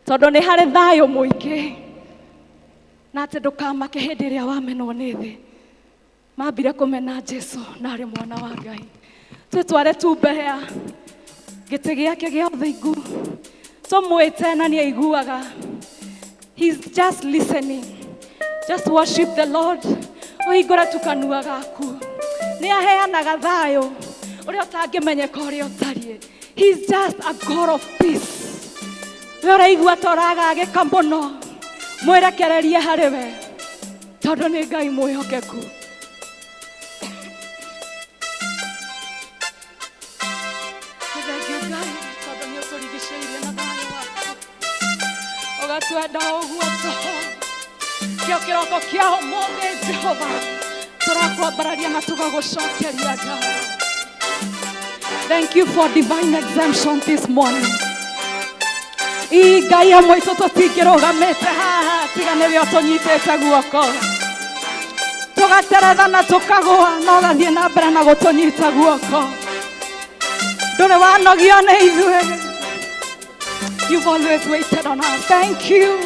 Tondũ nĩ harĩ thayũ mũingĩ. Na atĩ ndũkamake hĩndĩ ĩrĩa wamenwo nĩ thĩ. Mambire kũmena Jesu na arĩ mwana wa Ngai. Twĩtware tu mbere ya gĩtĩ gĩake gĩa ũthingu. Tũmwĩte na nĩ aiguaga. He's just listening. Just worship the Lord. Ũhingũre tu kanua gaku. Nĩ aheanaga thayũ ũrĩa ũtangĩmenyeka ũrĩa ũtariĩ. He's just a God of peace. We ũraigua ta ũragagĩka mũno, mwĩrekererie harĩ we, tondũ nĩ Ngai mwĩhokeku. Nĩ thengiũ Ngai, tondũ nĩ ũtũrigicĩirie na thayũ waku, ũgatwenda ũguo tũhũ. Kĩo kĩroko kĩa ũmũthĩ Jehova, tũrakwambararia na tũgagũcokeria ngatho. Thank you for divine exemption this morning. Ii Ngai amwe itũ tũtingĩrũgamĩte haha tiga nĩwe ũtũnyitĩte guoko. Tũgateretha na tũkagũa no ũgathiĩ na mbere na gũtũnyita guoko. Ndũrĩ wanogio nĩ ithuĩ. You've always waited on us. Thank you.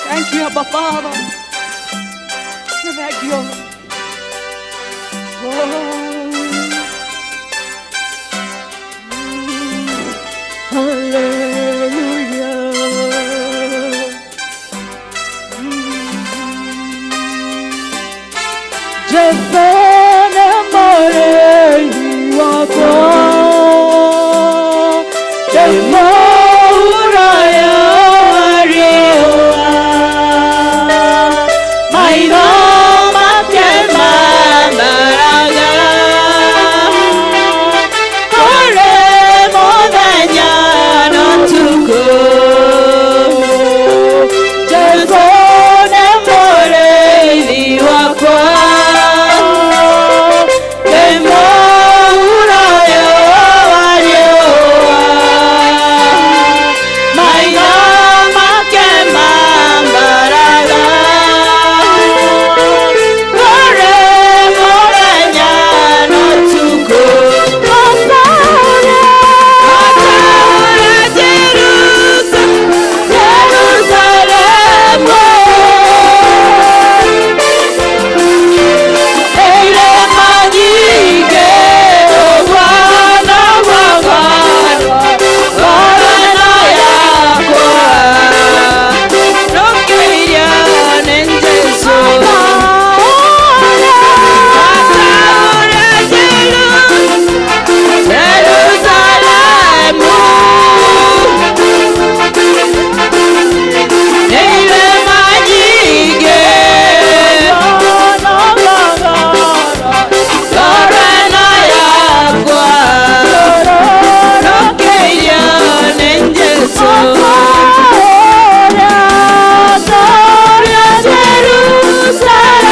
Thank you, Abba Father. Nĩ thengiũ. Oh. Hallelujah. Jesu nĩ mũrĩithi wakwa. Ndĩmũhurayo riũa. Maitho make mamaraga kũrĩ mũthenya na ũtukũ. Jesũ nĩ mũrĩithi wakwa, ndĩmũhurayo riũa. Maitho make mamaraga kũrĩ mũthenya na ũtukũ. Atũũra Jerusalemu, irĩma nyingĩ ũguo noguo ngoro ĩno yakwa nũkĩirio nĩ Jesũ. Atũũra Jerusalemu, irĩma nyingĩ ngoro ĩno yakwa nũkĩirio nĩ Jesũ. Atũũra Jerusalemu,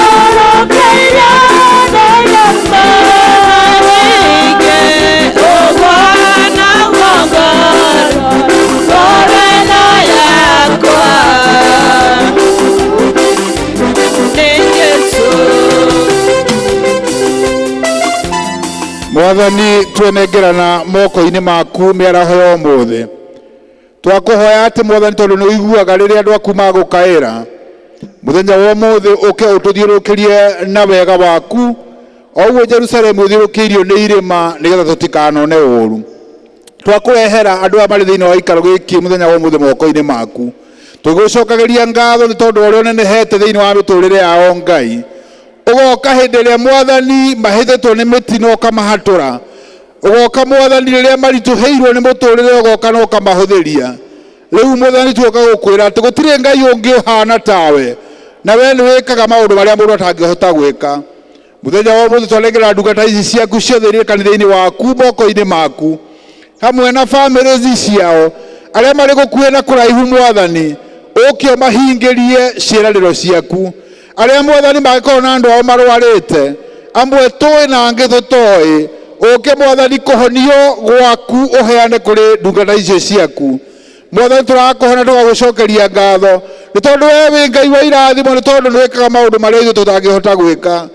ngororokeirio nĩ irĩma nyingĩ, ũguo noguo ngoro ĩno yakwa nĩ Jesũ. Mwathani, twenengerana moko-inĩ maku mĩaraho ya ũmũthĩ. Twakũhoya atĩ Mwathani, tondũ nĩ ũiguaga rĩrĩa andũ aku magũkaĩra, mũthenya wa ũmũthĩ ũke ũtũthiũrũrũkĩrie na wega waku, o ũguo Jerusalemu ũthiũrũrũkĩirio nĩ irĩma nĩgetha tũtikanone ũũru. Twakũrehera andũ aya marĩ thĩinĩ wa gĩikaro gĩkĩ mũthenya wa ũmũthĩ moko-inĩ maku, tũgĩgũcokagĩria ngatho nĩ tondũ ũrĩa ũnenehete thĩinĩ wa mĩtũrĩre yao. Ngai, ũgoka hĩndĩ ĩrĩa Mwathani mahĩtĩtwo nĩ mĩtino ũkamahatũra, ũgoka Mwathani rĩrĩa maritũhĩirwo nĩ mũtũrĩre ũgoka na ũkamahũthĩria. Rĩu Mwathani, tuoka gũkwĩra atĩ gũtirĩ Ngai ũngĩ ũhana tawe, na we nĩ wĩkaga maũndũ marĩa mũndũ atangĩhota gwĩka. Mũthenya wa ũmũthĩ twanengera ndungata ici ciaku ciothe iria kanitha-inĩ waku moko-inĩ maku, hamwe na bamĩrĩ ciao arĩa marĩ gũkuhĩ na kũraihu. Mwathani, ũke ũmahingĩrie ciĩranĩro ciaku. Arĩa Mwathani mangĩkorwo na andũ ao marwarĩte, amwe tũĩ na angĩ tũtoĩ, ũke Mwathani kũhonio gwaku ũheane kũrĩ ndungata icio ciaku. Mwathani, tũrakũhona tũgagũcokeria ngatho nĩ tondũ we wĩ Ngai wa irathimo, nĩ tondũ nĩ wĩkaga maũndũ marĩa ithuĩ tũtangĩhota gwĩka.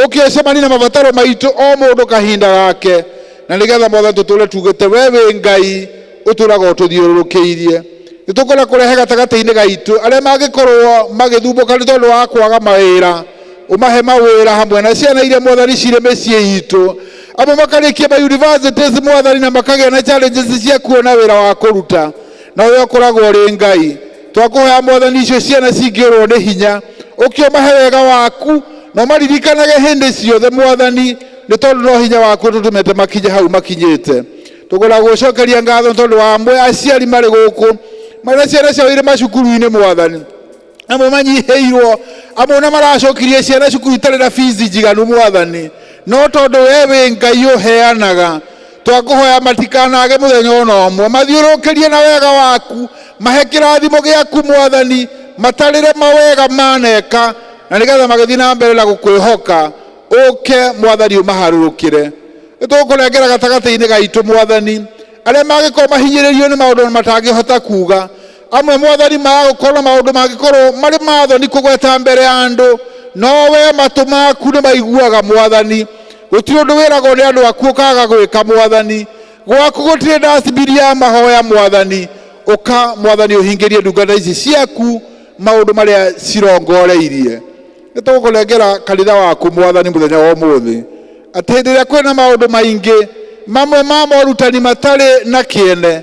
Ũke ũcemanie na mabataro maitũ o mũndũ kahinda gake. Na nĩgetha Mwathani tũtũre tugĩte we wĩ Ngai ũtũraga ũtũthiũrũrũkĩirie. Nĩ tũkwenda kũrehe gatagatĩ-inĩ gaitũ arĩa mangĩkorwo magĩthumbũka nĩ tondũ wa kwaga mawĩra, ũmahe mawĩra hamwe na ciana iria Mwathani cirĩ mĩciĩ itũ. Amwe makarĩkia ma universities Mwathani na makagĩa na challenges cia kuona wĩra wa kũruta, na ũrĩa ũkoragwo ũrĩ Ngai. Twakũhoya Mwathani icio ciana cingĩũrwo nĩ hinya, ũke ũmahe wega waku na ũmaririkanage hĩndĩ ciothe Mwathani, nĩ tondũ no hinya waku ũtũtũmĩte makinye hau makinyĩte. Tũkwenda gũcokeria ngatho nĩ tondũ wa amwe aciari marĩ gũkũ marĩ na ciana ciao irĩ macukuru-inĩ Mwathani, amwe manyihĩirwo, amwe ona maracokirie ciana cukuru itarĩ na fees njiganu Mwathani, no tondũ we wĩ Ngai ũheanaga, twakũhoya matikanage mũthenya ona ũmwe, mathiũrũrũkĩrie na wega waku, mahe kĩrathimo gĩaku Mwathani, matarĩre mawega maneka, na nĩgetha magĩthiĩ na mbere na gũkwĩhoka, ũke Mwathani ũmaharũrũkĩre. Nĩ tũgũkũnengera gatagatĩ-inĩ gaitũ Mwathani arĩa mangĩkorwo mahinyĩrĩirio nĩ maũndũ matangĩhota kuga, amwe Mwathani magũkorwo na maũndũ mangĩkorwo marĩ mathoni kũgweta mbere ya andũ, no we matũ maku nĩ maiguaga Mwathani. Gũtirĩ ũndũ wĩragwo nĩ andũ aku ũkaga gwĩka Mwathani, gwaku gũtirĩ dustbin ya mahoya Mwathani. Ũka Mwathani ũhingĩrie ndungata ici ciaku maũndũ marĩa cirongoreirie. Nĩ tũgũkũnengera kanitha waku Mwathani mũthenya wa ũmũthĩ, atĩ hĩndĩ ĩrĩa kwĩna maũndũ maingĩ mamwe ma morutani matarĩ na kĩene,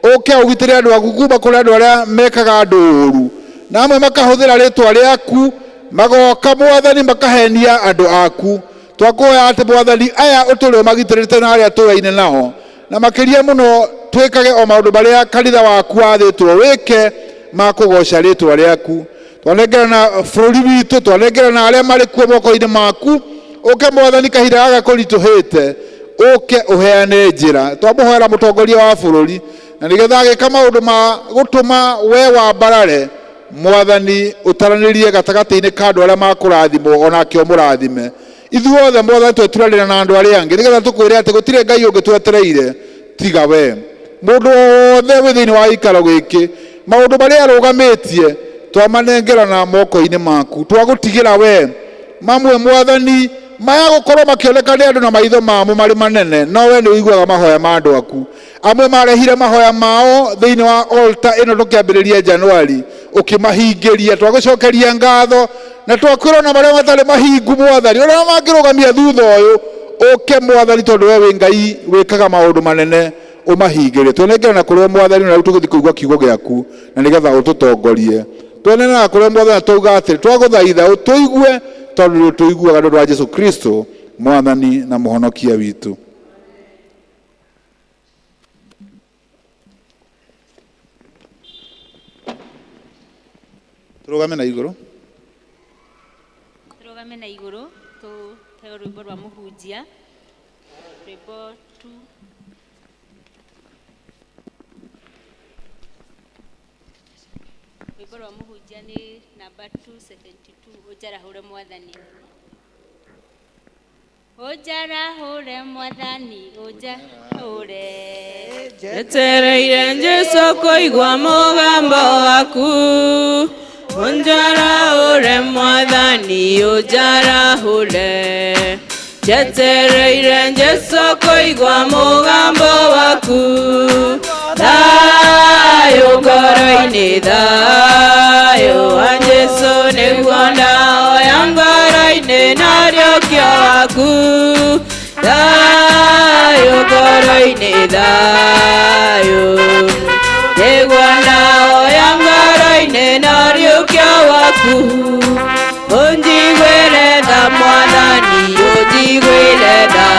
ũke ũgitĩre andũ aku kuma kũrĩ andũ arĩa mekaga andũ ũru, na amwe makahũthĩra rĩtwa rĩaku magoka Mwathani makahenia andũ aku. Twakũhoya atĩ Mwathani aya ũtũre ũmagitĩrĩte na arĩa tũraine nao, na makĩria mũno twĩkage o maũndũ marĩa kanitha waku wathĩtwo wĩke ma kũgoca rĩtwa rĩaku. Twanengerana bũrũri witũ, twanengerana arĩa marĩ kuo moko-inĩ maku, ũke Mwathani kahinda gaka kũritũhĩte, ũke ũheane njĩra. Twamũhoera mũtongoria wa bũrũri, na nĩgetha agĩka maũndũ ma gũtũma we wambarare Mwathani, ũtaranĩrie gatagatĩ-inĩ ka andũ arĩa makũrathimwo onake ũmũrathime. Ithuothe Mwathani tweturanĩra na andũ arĩa angĩ nĩgetha tũkwĩre atĩ gũtirĩ Ngai ũngĩ twetereire tiga we. Mũndũ wothe wĩ thĩinĩ wa gĩikaro gĩkĩ, maũndũ marĩa arũgamĩtie twamanengerana moko-inĩ maku, twagũtigĩra we. Mamwe Mwathani maya gũkorwo makĩoneka nĩ andũ na maitho mamo marĩ manene, no we nĩ ũiguaga mahoya ma andũ aku. Amwe marehire mahoya mao thĩinĩ wa altar ĩno tũkĩambĩrĩria Januari, ũkĩmahingĩria. Twagũcokeria ngatho na twakwĩrwo na marĩa matarĩ mahingu Mwathani, ũrĩa mangĩrũgamia thutha ũyũ, ũke Mwathani, tondũ we wĩ Ngai wĩkaga maũndũ manene, ũmahingĩrie. Twenengera na kũrĩ Mwathani, na rĩu tũgĩthiĩ kũigua kiugo gĩaku na nĩgetha ũtũtongorie. Twenenera kũrĩ Mwathani na twauga atĩrĩ, twagũthaitha ũtũigue, tondũ nĩ ũtũiguaga nĩ ũndũ wa Jesu Kristo Mwathani na Mũhonokia witũ. Tũrũgame na igũrũ. Tũrũgame na igũrũ tũheo rwĩmbo rwa mũhunjia, rwĩmbo tu. Rwĩmbo rwa mũhunjia nĩ namba 272, ũnjarahũre Mwathani. Ũnjarahũre Mwathani, ũnjarahũre. Njetereire Jesũ kũigua mũgambo waku, ũnjarahũre Mwathani, ũnjarahũre. Njetereire Jesũ kũigua mũgambo waku, thayũ ngoro-inĩ, thayũ wa Jesũ nĩguo ndahoya ngoro-inĩ, na ũriũkio waku, thayũ ngoro-inĩ, thayũ nĩguo ndahoya ngoro-inĩ, na ũriũkio waku, ũnjiguĩre tha Mwathani, ũnjiguĩre tha,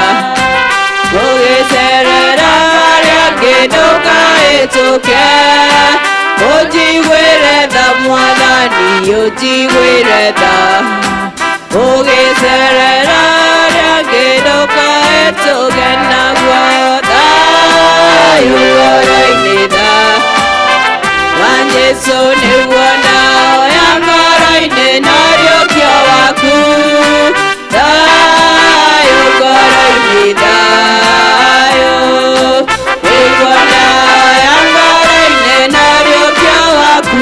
ũgĩcerera arĩa angĩ ndũkahĩtũke, ũnjiguĩre tha Mwathani, ũnjiguĩre tha, ũgĩcerera arĩa angĩ ndũkahĩtũke, naguo thayũ ngoro-inĩ, tha wa Jesũ nĩguo ndahoya ngoro-inĩ, na ũriũkio waku, thayũ ngoro-inĩ, thayũ nĩguo ndahoya ngoro-inĩ, na ũriũkio waku.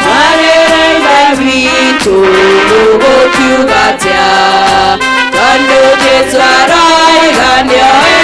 Mwarĩre Ithe witũ mũgũkiuga atĩa, tondũ Jesũ aroiga nĩoĩ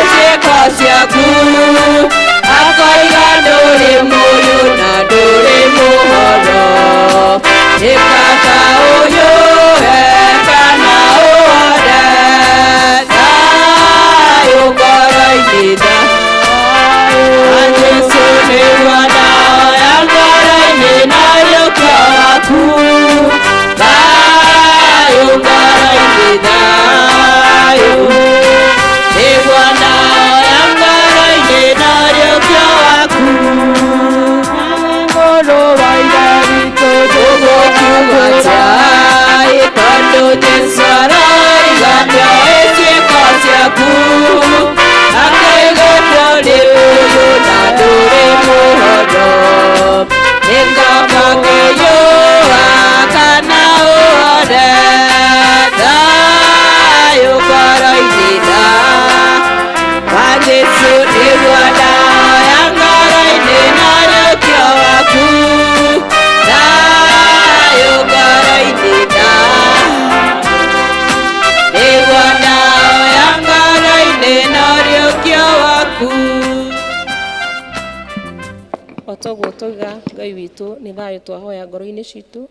O toguo twauga Ngai witũ nĩ thayũ twahoya ngoro-inĩ citũ.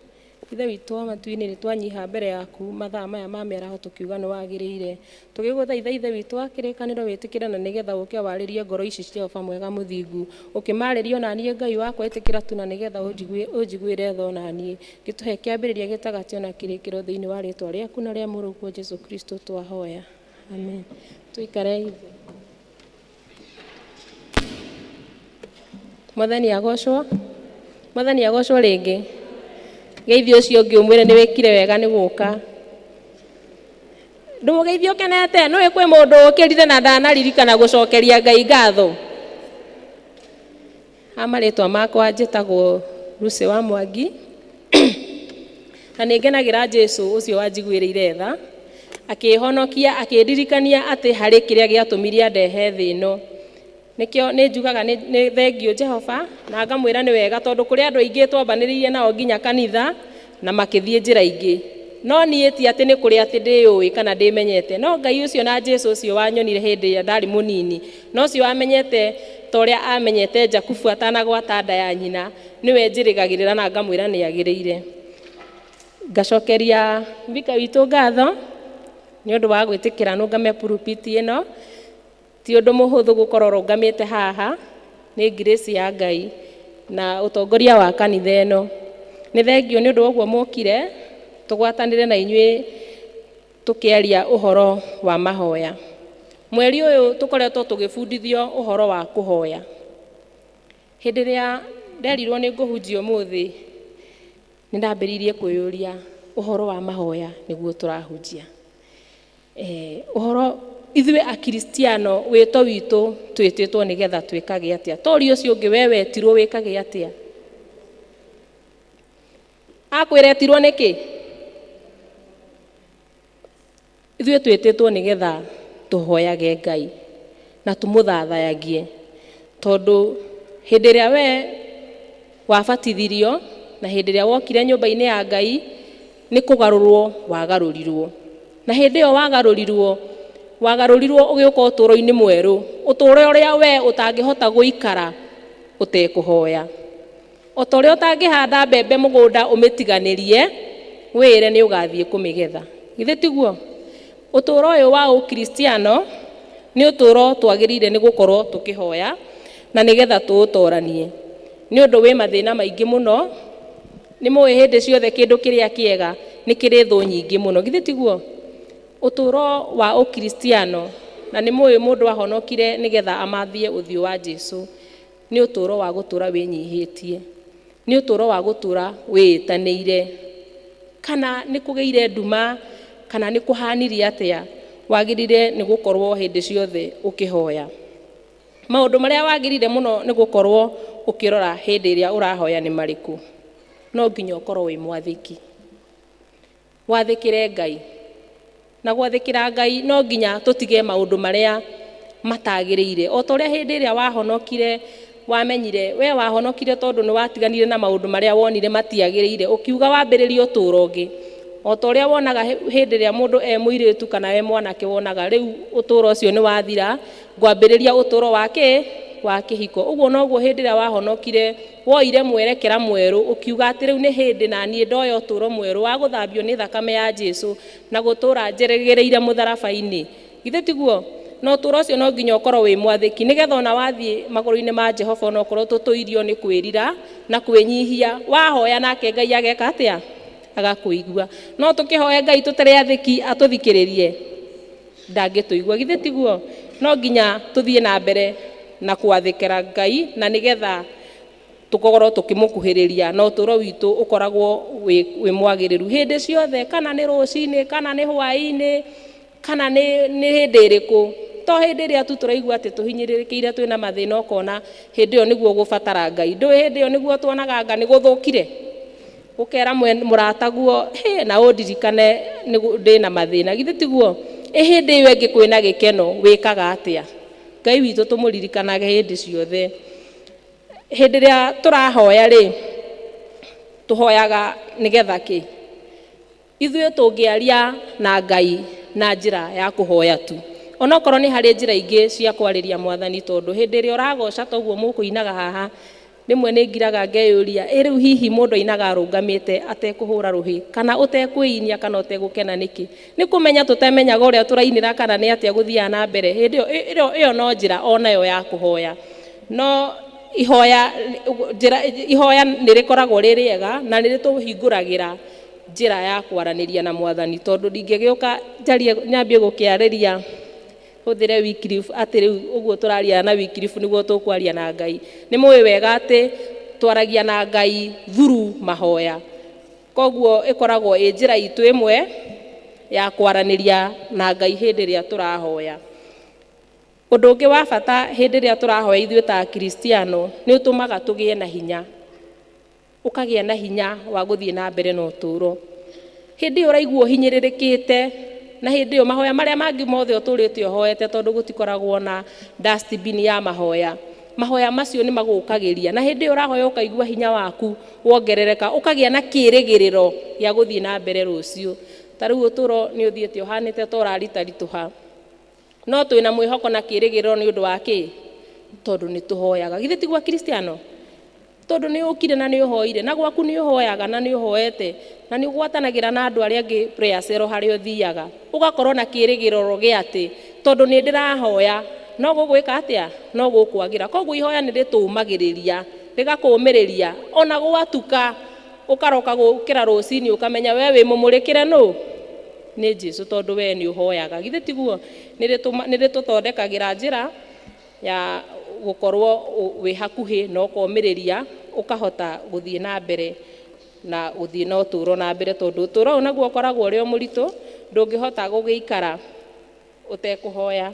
Ithe witũ wa matu-inĩ nĩ twanyiha mbere yaku mathaa maya ma mĩaraho tũkiuga nĩ wagĩrĩire. Tũgĩgũthaitha Ithe witũ wa kĩrĩkanĩro wĩtĩkĩre na nĩgetha ũke warĩrie ngoro ici cia Jehova mwega mũthingu. Ũkĩmarĩria ona niĩ Ngai wakwa ĩtĩkĩra tu na nĩgetha ũnjiguĩre tha ona niĩ. Gĩtũhe kĩambĩrĩria gĩtagatĩ ona kĩrĩkĩro thĩinĩ wa rĩtwa rĩaku na rĩa mũrũguo Jesu Kristo twahoya. Amen. Tuikare ithe. Mwathani agocwo. Mwathani agocwo rĩngĩ. Geithio ũcio ũngĩ ũmwĩre nĩ wĩkire wega nĩ gũka. Ndũmũgeithie ũkenete, nĩũĩ kwĩ mũndũ ũkĩrire na ndanaririkana gũcokeria Ngai ngatho. Ha marĩtwa makwa njĩtagwo Lucy wa Mwangi. Na nĩ ngenagĩra Jesu ũcio wanjiguĩrĩire tha, akĩhonokia, akĩndirikania atĩ harĩ kĩrĩa gĩatũmire andehe thĩ ĩno. Nĩkĩo nĩ njugaga nĩ thengio Jehova na ngamwĩra nĩ wega tondũ kũrĩ andũ aingĩ twambanĩrĩirie nao nginya kanitha na makĩthiĩ njĩra ingĩ. No niĩ ti atĩ nĩ kũrĩ atĩ ndĩũĩ kana ndĩmenyete, no Ngai ũcio na Jesu ũcio wanyonire hĩndĩ ĩrĩa ndarĩ mũnini, na ũcio wamenyete ta ũrĩa amenyete Jakubu atanagwata nda ya nyina, nĩwe njĩrĩgagĩrĩra na ngamwĩra nĩ agĩrĩire. Ngacokeria mbika witũ ngatho nĩ ũndũ wa gwĩtĩkĩra nũngame pulpit ĩno. Ti ũndũ mũhũthũ gũkorwo ũrũgamĩte haha, nĩ grace ya Ngai na ũtongoria wa kanitha ĩno. Nĩ thengio nĩ ũndũ wa ũguo mũkire tũgwatanĩre na inyuĩ tũkĩaria ũhoro wa mahoya. Mweri ũyũ tũkoretwo tũgĩbundithio ũhoro wa kũhoya. Hĩndĩ ĩrĩa nderirwo nĩ ngũhunjia ũmũthĩ, nĩ ndambĩrĩirie kwĩyũria ũhoro wa mahoya nĩguo tũrahunjia. Ũhoro ithuĩ akristiano wĩto witũ twĩtĩtwo nĩgetha twĩkage atĩa? Tori ũcio ũngĩ we wetirwo wĩkage atĩa? Akwĩra etirwo nĩkĩ? Ithuĩ twĩtĩtwo nĩgetha tũhoyage Ngai na tũmũthathayagie, tondũ hĩndĩ ĩrĩa we wabatithirio na hĩndĩ ĩrĩa wokire nyũmba-inĩ ya Ngai nĩ kũgarũrwo wagarũrirwo, na hĩndĩ ĩyo wagarũrirwo wagarũrirwo ũgĩũka ũtũũro-inĩ mwerũ, ũtũũro ũrĩa we ũtangĩhota gũikara ũtekũhoya. O ta ũrĩa ũtangĩhanda mbembe mũgũnda ũmĩtiganĩrie, wĩre nĩ ũgathiĩ kũmĩgetha. Githĩ tiguo? Ũtũũro ũyũ wa ũkristiano nĩ ũtũũro twagĩrĩire nĩ gũkorwo tũkĩhoya na nĩgetha tũũtoranie. Nĩ ũndũ wĩ mathĩna maingĩ mũno, nĩ mũĩ hĩndĩ ciothe kĩndũ kĩrĩa kĩega nĩ kĩrĩ thũ nyingĩ mũno. Githĩ tiguo? Ũtũũro wa ũkristiano, na nĩ mũĩ mũndũ ahonokire nĩgetha amathie ũthiũ wa Jesu, nĩ ũtũũro wa gũtũũra wĩnyihĩtie, nĩ ũtũũro wa gũtũũra wĩĩtanĩire. Kana nĩ kũgĩire nduma, kana nĩ kũhanirie atĩa, wagĩrĩire nĩ gũkorwo hĩndĩ ciothe ũkĩhoya. Maũndũ marĩa wagĩrĩire mũno nĩ gũkorwo ũkĩrora hĩndĩ ĩrĩa ũrahoya nĩ marĩkũ. No nginya ũkorwo wĩ mwathĩki, wathĩkĩre Ngai. Na gwathĩkĩra Ngai no nginya tũtige maũndũ marĩa matagĩrĩire. O ta ũrĩa hĩndĩ ĩrĩa wahonokire wamenyire we wahonokire tondũ nĩ watiganire na maũndũ marĩa wonire matiagĩrĩire, ũkiuga wambĩrĩrie ũtũũro ũngĩ. O ta ũrĩa wonaga hĩndĩ ĩrĩa mũndũ e mũirĩtu kana e mwanake, wonaga rĩu ũtũũro ũcio nĩ wathira, ngwambĩrĩria ũtũũro wa kĩ? Wa kĩhiko. Ũguo noguo hĩndĩ ĩrĩa wahonokire woire mwerekera mwerũ, ũkiuga atĩ rĩu nĩ hĩndĩ na niĩ ndoya ũtũũro mwerũ wa gũthambio nĩ thakame ya Jesu na gũtũũra njeregereire mũtharaba-inĩ. Githĩ tiguo? Na ũtũũro ũcio no nginya ũkorwo wĩ mwathĩki, nĩgetha ona wathiĩ magũrũ-inĩ ma Jehova ona ũkorwo tũtũirio nĩ kwĩrira na kwĩnyihia, wahoya nake Ngai ageka atĩa? Agakũigua. No tũkĩhoe Ngai tũtarĩ athĩki atũthikĩrĩrie, ndangĩtũigua. Githĩ tiguo? No nginya tũthiĩ na mbere na gwathĩkĩra Ngai na nĩgetha tũkorwo tũkĩmũkuhĩrĩria na ũtũũro witũ ũkoragwo wĩ mwagĩrĩru hĩndĩ ciothe, kana nĩ rũcinĩ, kana nĩ hwaĩ-inĩ, kana nĩ hĩndĩ ĩrĩkũ. To hĩndĩ ĩrĩa tu tũraigua atĩ tũhinyĩrĩrĩkĩire twĩna mathĩna, ũkona hĩndĩ ĩyo nĩguo ũgũbatara Ngai. Ndũĩ hĩndĩ ĩyo nĩguo tuonaga nga nĩ gũthũkire, ũkera mũrataguo, hĩ, na ũndirikane ndĩna mathĩna. Githĩ tiguo? Ĩ hĩndĩ ĩyo ĩngĩ kwĩna gĩkeno wĩkaga atĩa? Ngai witũ tũmũririkanage hĩndĩ ciothe. Hĩndĩ ĩrĩa tũrahoya rĩ, tũhoyaga nĩgetha kĩ? Ithuĩ tũngĩaria na Ngai na njĩra ya kũhoya tu, onokorwo nĩ harĩ njĩra ingĩ cia kwarĩria mwathani, tondũ hĩndĩ ĩrĩa ũragoca toguo mũkũinaga haha, Rĩmwe nĩ ngiraga ngeyũria, ĩ rĩu hihi mũndũ ainaga arũngamĩte atekũhũra rũhĩ kana ũtekwĩinia kana ũtegũkena nĩkĩ? Nĩ kũmenya tũtamenyaga ũrĩa tũrainĩra kana nĩ atĩa gũthiaga na mbere. Hĩndĩ ĩyo ĩyo no njĩra onayo ya kũhoya. No ihoya njĩra ihoya nĩ rĩkoragwo rĩ rĩega na nĩ rĩtũhingũragĩra njĩra ya kwaranĩria na mwathani, tondũ ndingĩgĩũka njarie nyambie gũkĩarĩria hũthĩre Wycliffe atĩ rĩu ũguo tũraria na Wycliffe nĩguo tũkwaria na Ngai. Nĩ mũĩ wega atĩ twaragia na Ngai through mahoya, koguo ĩkoragwo ĩ njĩra itũ ĩmwe ya kwaranĩria na Ngai hĩndĩ ĩrĩa tũrahoya. Ũndũ ũngĩ wa bata hĩndĩ ĩrĩa tũrahoya ithuĩ ta Akristiano nĩ ũtũmaga tũgĩe na hinya, ũkagĩa na hinya wa gũthiĩ na mbere na ũtũũro. Hĩndĩ ĩyo ũraigua ũhinyĩrĩrĩkĩte, na hĩndĩ ĩyo mahoya marĩa mangĩ mothe ũtũrĩte ũhoete, tondũ gũtikoragwo na dustbin ya mahoya, mahoya macio nĩ magũkagĩria, na hĩndĩ ĩyo ũrahoya ũkaigua hinya waku wongerereka, ũkagĩa na kĩĩrĩgĩrĩro gĩa gũthiĩ na mbere rũciũ. Ta rĩu ũtũũro nĩ ũthiĩte ũhanĩte ta ũraritaritũha, no twĩna mwĩhoko na kĩĩrĩgĩrĩro nĩ ũndũ wa kĩ? Tondũ nĩ tũhoyaga. Githĩ tiguo Akristiano? Tondũ nĩ ũkire na nĩ ũhoire, na gwaku nĩ ũhoyaga na nĩ ũhoete, na nĩ ũgwatanagĩra na andũ arĩa angĩ prayer cell harĩa ũthiaga, ũgakorwo na kĩĩrĩgĩrĩro gĩa atĩ tondũ nĩ ndĩrahoya no gũgwĩka atĩa? No gũkwagĩra. Koguo ihoya nĩ rĩtũũmagĩrĩria, rĩgakũũmĩrĩria, ona gwatuka ũkaroka gũkĩra rũcinĩ ũkamenya we wĩ mũmũrĩkĩre nũ? Nĩ Jesũ, tondũ we nĩ ũhoyaga. Githĩ tiguo? Nĩ rĩtũthondekagĩra njĩra ya gũkorwo wĩ hakuhĩ na ũkomĩrĩria, ũkahota gũthiĩ na mbere na gũthiĩ na ũtũũro na mbere, tondũ ũtũũro ũyũ naguo ũkoragwo ũrĩ o mũritũ, ndũngĩhota gũgĩikara ũtekũhoya.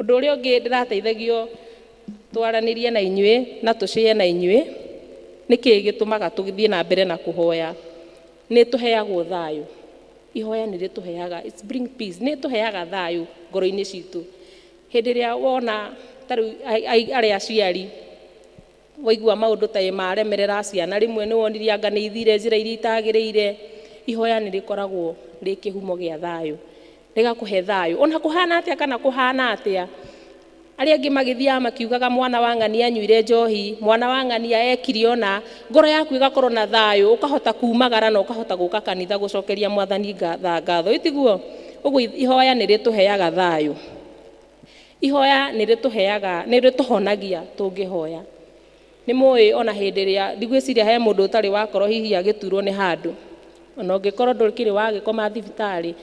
Ũndũ ũrĩa ũngĩ ndĩrateithagio twaranĩrie na inyuĩ na tũcĩe na inyuĩ, nĩkĩ gĩtũmaga tũthiĩ na mbere na kũhoya? Nĩ tũheagwo thayũ. Ihoya nĩ rĩtũheaga, it's bring peace, nĩ tũheaga thayũ ngoro-inĩ citũ. Hĩndĩ ĩrĩa wona ta rĩu arĩa aciari waigua maũndũ ta maremerera ciana, rĩmwe nĩ wonirie anga nĩ ithire njĩra iria itagĩrĩire, ihoya nĩ rĩkoragwo rĩ kĩhumo gĩa thayũ, rĩgakũhe thayũ ona kũhana atĩa kana kũhana atĩa. Arĩa angĩ magĩthiaga makiugaga mwana wa ng'ania anyuire njohi, mwana wa ng'ania ekire ona, ngoro yaku ĩgakorwo na thayũ, ũkahota kumagara na ũkahota gũka kanitha gũcokeria mwathani ngatho. Ĩtiguo? Ũguo ihoya nĩ rĩtũheaga thayũ. Ihoya nĩ rĩtũheaga, nĩ rĩtũhonagia tũngĩhoya. Nĩ mũĩ ona hĩndĩ ĩrĩa ndigwĩciria he mũndũ ũtarĩ wakorwo hihi agĩturwo nĩ handũ, ona ũngĩkorwo ndũkĩrĩ wagĩkoma thibitarĩ,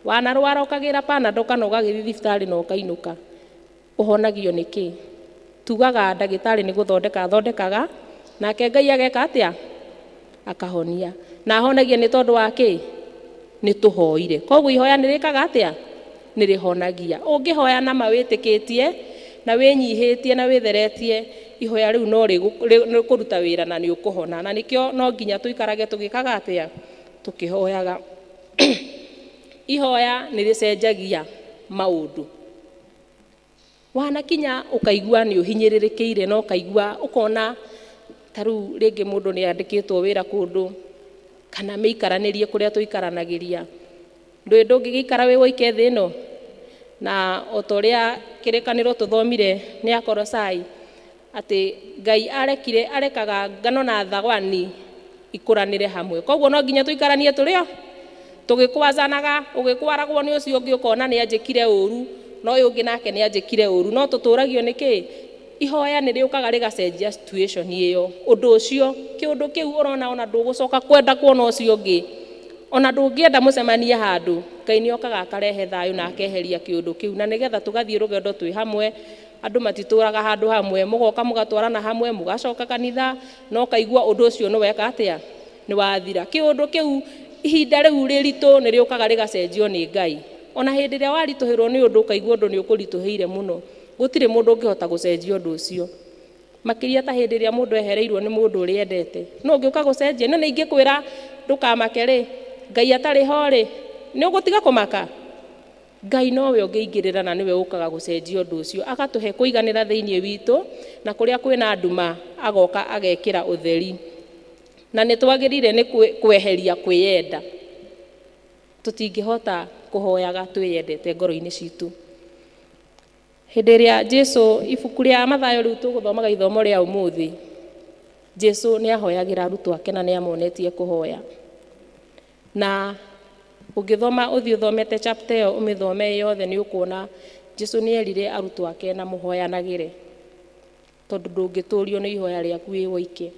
wanarwara ũkagĩra Panadol kana ũgagĩthiĩ thibitarĩ na ũkainũka, ũhonagio nĩ kĩ? Tugaga ndagĩtarĩ nĩ gũthondeka athondekaga, nake Ngai ageka atĩa? Akahonia. Na ahonagia nĩ tondũ wa kĩ? Nĩ tũhoire. Koguo ihoya nĩ rĩkaga atĩa? Nĩ rĩhonagia. Ũngĩhoya na ma wĩtĩkĩtie na wĩnyihĩtie na wĩtheretie, ihoya rĩu no rĩkũruta wĩra na nĩ ũkũhona. Na nĩkĩo no nginya tũikarage tũgĩkaga atĩa? Tũkĩhoyaga. Ihoya nĩ rĩcenjagia maũndũ. Wanakinya ũkaigua nĩ ũhinyĩrĩrĩkĩire na ũkaigua ũkona ta rĩu rĩngĩ mũndũ nĩ andĩkĩtwo wĩra kũndũ kana mĩikaranĩrie kũrĩa tũikaranagĩria, ndũĩ ndũngĩgĩikara wĩ woike thĩ ĩno. Na o ta ũrĩa kĩrĩkanĩro tũthomire nĩ Akolosai atĩ Ngai arekire arekaga ngano na thagwani ikũranĩre hamwe, koguo no nginya tũikaranie tũrĩ o tũgĩkwazanaga, ũgĩkwaragwo nĩ ũcio ũngĩ ũkona nĩ anjĩkire ũru, no ũyũ ũngĩ nake nĩ anjĩkire ũru, no tũtũragio nĩ kĩ? Ihoya nĩ rĩũkaga rĩgacenjia situation ĩyo, ũndũ ũcio, kĩũndũ kĩu ũrona ona ndũgũcoka kwenda kuona ũcio ũngĩ, ona ndũngĩenda mũcemanie handũ, Ngai nĩ okaga akarehe thayũ na akeheria kĩũndũ kĩu, na nĩgetha tũgathiĩ rũgendo twĩ hamwe. Andũ matitũraga handũ hamwe, mũgoka mũgatwarana hamwe, mũgacoka kanitha, na ũkaigua ũndũ ũcio nĩ weka atĩa? Nĩ wathira. Kĩũndũ kĩu ihinda rĩu rĩritũ nĩ rĩũkaga rĩgacenjio nĩ Ngai. Ona hĩndĩ ĩrĩa waritũhĩrwo nĩ ũndũ ũkaigua ũndũ nĩ ũkũritũhĩire mũno, gũtirĩ mũndũ ũngĩhota gũcenjia ũndũ ũcio, makĩria ta hĩndĩ ĩrĩa mũndũ ehereirwo nĩ mũndũ ũrĩa endete. No ũngĩũka gũcenjia, no nĩ ingĩkwĩra ndũkamake rĩ, Ngai atarĩ ho rĩ, nĩ ũgũtiga kũmaka? Ngai nowe ũngĩingĩrĩra na nĩwe ũkaga gũcenjia ũndũ ũcio, agatũhe kũiganĩra thĩinĩ witũ, na kũrĩa kwĩna nduma agoka agekĩra ũtheri. Na nĩ twagĩrĩire nĩ kweheria kwĩyenda. Tũtingĩhota kũhoyaga twĩyendete ngoro-inĩ citũ. Hĩndĩ ĩrĩa Jesu ibuku rĩa Mathayo rĩu tũgũthomaga ithomo rĩa ũmũthĩ, Jesu nĩ ahoyagĩra arutwo ake na nĩ amonetie kũhoya. Na ũngĩthoma ũthiĩ ũthomete chapter ĩyo ũmĩthome yothe nĩ ũkuona Jesu nĩ erire arutwo ake na mũhoyanagĩre, tondũ ndũngĩtũrio nĩ ihoya rĩaku wĩ woike.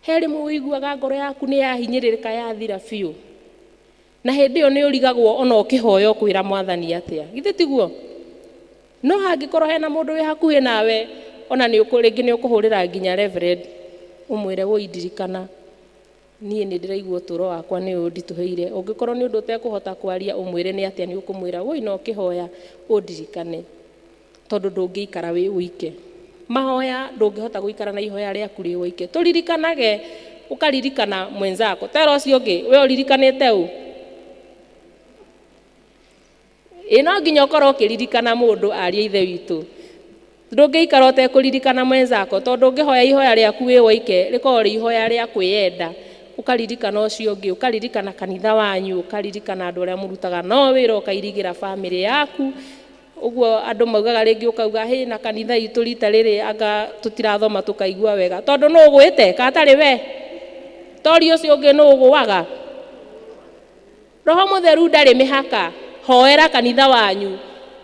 He rĩmwe ũiguaga ngoro yaku nĩ yahinyĩrĩrĩka yathira biũ, na hĩndĩ ĩyo nĩ ũrigagwo ona ũkĩhoya ũkwĩra mwathani atĩa, githĩ tiguo? No hangĩkorwo hena mũndũ wĩ hakuhĩ nawe, ona nĩ rĩngĩ nĩ ũkũhũrĩra nginya reverend ũmwĩre woi ndirikana niĩ nĩ ndĩraigua ũtũũro wakwa nĩ ũnditũhĩire. Ũngĩkorwo nĩ ũndũ ũtekũhota kwaria ũmwĩre nĩ atĩa, nĩ ũkũmwĩra woi no ũkĩhoya ũndirikane, tondũ ndũngĩikara wĩ ũike. Mahoya ndũngĩhota gũikara na ihoya rĩaku rĩ ũike. Tũririkanage, ũkaririkana mwenzako. Tera ũcio ũngĩ, we ũririkanĩte ũ? Ĩ no nginya ũkorwo ũkĩririkana mũndũ aria ithe witũ. Ndũngĩikara ũtekũririkana mwenzako, tondũ ũngĩhoya ihoya rĩaku wĩ woike, rĩkoragwo rĩ ihoya rĩa kwĩyenda. Ũkaririkana ũcio ũngĩ, ũkaririkana kanitha wanyu, ũkaririkana andũ arĩa mũrutaga no wĩra, ũkairigĩra bamĩrĩ yaku. Ũguo andũ maugaga rĩngĩ ũkauga hĩ na kanitha itũ rita rĩrĩ anga tũtirathoma tũkaigua wega, tondũ nũ ũgwĩte katarĩ we, tori ũcio ũngĩ nũ ũgũaga. Roho Mũtheru ndarĩ mĩhaka. Hoera kanitha wanyu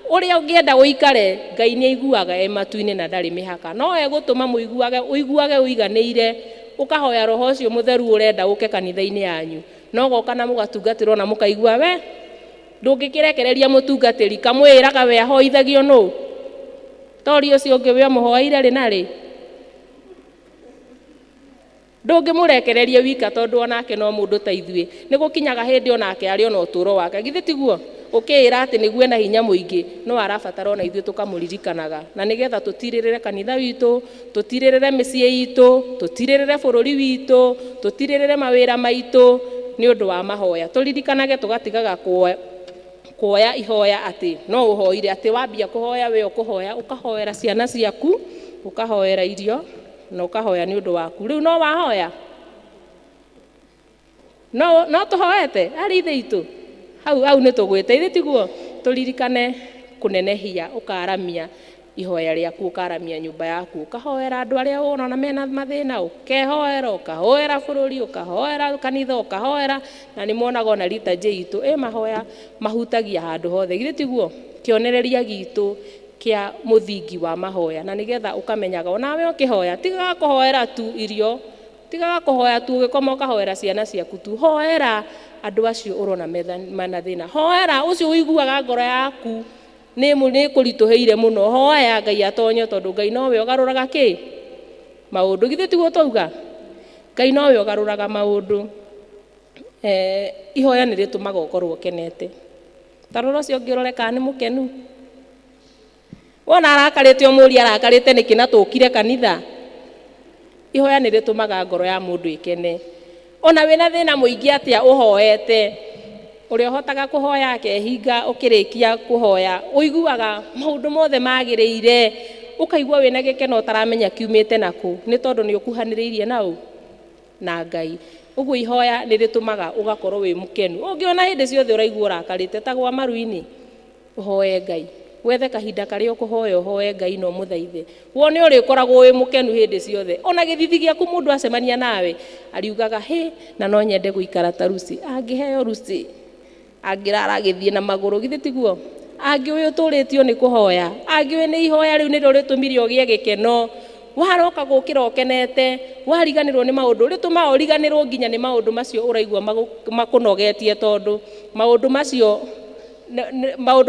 ũrĩa ũngĩenda ũikare, Ngai nĩ aiguaga e matu-inĩ na ndarĩ mĩhaka. No egũtũma mũiguage, ũiguage ũiganĩire, ũkahoya Roho ũcio Mũtheru ũrenda ũke kanitha-inĩ yanyu, no goka na mũgatungatĩrwo na mũkaigua we ndũngĩkĩrekereria mũtungatĩri, kamwĩraga we ahoithagio nũ, tori ũcio ũngĩ we ũmũhoeire rĩ na rĩ, ndũngĩmũrekereria wika, tondũ onake no mũndũ ta ithuĩ. Nĩ gũkinyaga hĩndĩ onake arĩ ona ũtũũro wake, githĩ tiguo? Ũkĩĩra atĩ nĩguo ena hinya mũingĩ, no arabatara ona ithuĩ tũkamũririkanaga, na nĩgetha tũtirĩrĩre kanitha witũ, tũtirĩrĩre mĩciĩ itũ, tũtirĩrĩre bũrũri witũ, tũtirĩrĩre mawĩra maitũ nĩ ũndũ wa mahoya. Tũririkanage tũgatigaga kuoya ihoya atĩ no ũhoire, atĩ wambia kũhoya we ũkũhoya, ũkahoera ciana ciaku, ũkahoera irio, na ũkahoya nĩ ũndũ waku. Rĩu no wahoya? No tũhoete arĩ ithe itũ hau hau nĩ tũgwĩte, ithe tiguo? Tũririkane kũnenehia, ũkaramia ihoya rĩaku, ũkaramia nyũmba yaku, ũkahoera andũ arĩa ũrona mena mathĩna, ũkehoera, ũkahoera bũrũri, ũkahoera kanitha, ũkahoera, na nĩ monaga ona liturgy itũ ĩ mahoya mahutagia handũ hothe, githĩ tiguo? Kĩonereria gitũ kĩa mũthingi wa mahoya, na nĩgetha ũkamenyaga onawe ũkĩhoya, tigaga kũhoera tu irio, tigaga kũhoya tu ũgĩkoma ũkahoera ciana ciaku tu, hoera andũ acio ũrona mena thĩna, hoera ũcio ũiguaga ngoro yaku nĩ kũritũhĩire mũno, hoya Ngai atonye, tondũ Ngai nowe ũgarũraga kĩ maũndũ, githĩ tiguo twauga? Ngai nowe ũgarũraga maũndũ. Ihoya nĩ rĩtũmaga ũkorwo ũkenete. Ta rora ũcio ũngĩ ũrore kana nĩ mũkenu. Wona arakarĩte ũmũrie arakarĩte nĩkĩ na tũkire kanitha. Ihoya nĩ rĩtũmaga ngoro ya mũndũ ĩkene. Ona wĩna thĩna mũingĩ atĩa ũhoete, ũrĩa ũhotaga kũhoya akehinga, ũkĩrĩkia kũhoya ũiguaga maũndũ mothe magĩrĩire, ũkaigua wĩna gĩkeno ũtaramenya kiumĩte nakũ, nĩ tondũ nĩ ũkuhanĩrĩirie na ũ na Ngai. Ũguo ihoya nĩ rĩtũmaga ũgakorwo wĩ mũkenu. Ũngĩona hĩndĩ ciothe ũraigua ũrakarĩte ta gwa maru-inĩ, ũhoe Ngai, wethe kahinda karĩa ũkũhoya ũhoe Ngai na ũmũthaithe, wone ũrĩkoragwo wĩ mũkenu hĩndĩ ciothe. Ona gĩthithi gĩaku mũndũ acemania nawe ariugaga hĩ, na no nyende gũikara ta Lucy, angĩheo Lucy angĩrara agĩthiĩ na magũrũ, githĩ tiguo? Angĩũĩ ũtũrĩtio nĩ kũhoya, angĩũĩ nĩ ihoya rĩu nĩrĩo rĩtũmire ũgĩe gĩkeno, waroka gũkĩra ũkenete, wariganĩrwo nĩ maũndũ, rĩtũmaga ũriganĩrwo nginya nĩ maũndũ macio ũraigua makũnogetie, tondũ maũndũ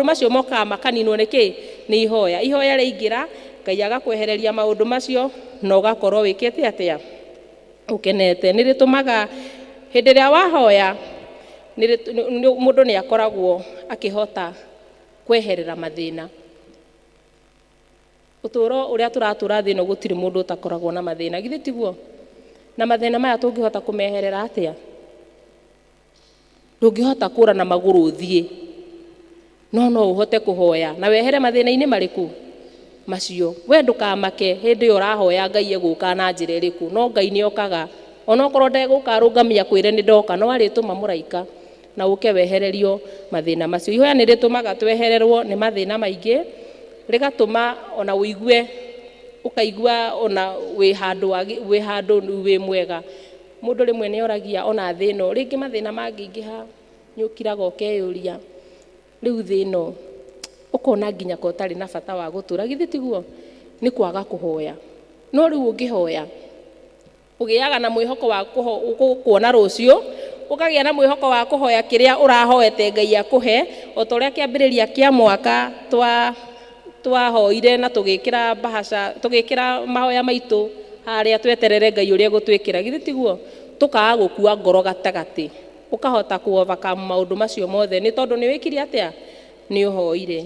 macio mokaga makaninwo nĩ kĩ? Nĩ ihoya. Ihoya rĩaingĩra, Ngai agakwehereria maũndũ macio na ũgakorwo wĩkĩte atĩa? Ũkenete. Nĩ rĩtũmaga hĩndĩ ĩrĩa wahoya, mũndũ nĩ akoragwo akĩhota kweherera mathĩna. Ũtũũro ũrĩa tũratũra thĩ ĩno gũtirĩ mũndũ ũtakoragwo na mathĩna, githĩ tiguo? Na mathĩna maya tũngĩhota kũmeherera atĩa? Ndũngĩhota kũra na magũrũ ũthiĩ, no no ũhote kũhoya na wehere mathĩna-inĩ marĩkũ macio. We ndũkamake hĩndĩ ĩyo ũrahoya Ngai egũka na njĩra ĩrĩkũ, no Ngai nĩ okaga, onokorwo ndegũka arũngamia kwĩre nĩ ndoka, no arĩtũma mũraika na ũke wehererio mathĩna macio. Ihoya nĩ rĩtũmaga twehererwo nĩ mathĩna maingĩ. Rĩgatũma ona ũigue ũkaigua ona wĩ handũ wĩ mwega. Mũndũ rĩmwe nĩ oragia ona thĩ ĩno, rĩngĩ mathĩna mangĩingĩha nĩ ũkiraga ũkeyũria rĩu thĩ ĩno ũkona nginya ko ũtarĩ na bata wa gũtũra, githĩ tiguo? Nĩ kwaga kũhoya. No rĩu ũngĩhoya ũgĩaga na mwĩhoko wa kuona rũciũ, ũkagĩa na mwĩhoko wa kũhoya kĩrĩa ũrahoete Ngai akũhe, o ta ũrĩa kĩambĩrĩria kĩa mwaka twahoire na tũgĩkĩra bahaca, tũgĩkĩra mahoya maitũ harĩa tweterere Ngai ũrĩa egũtwĩkĩra, githĩ tiguo? Tũkaga gũkua ngoro gatagatĩ, ũkahota ku overcome maũndũ macio mothe nĩ tondũ nĩ wĩkire atĩa? Nĩ ũhoire.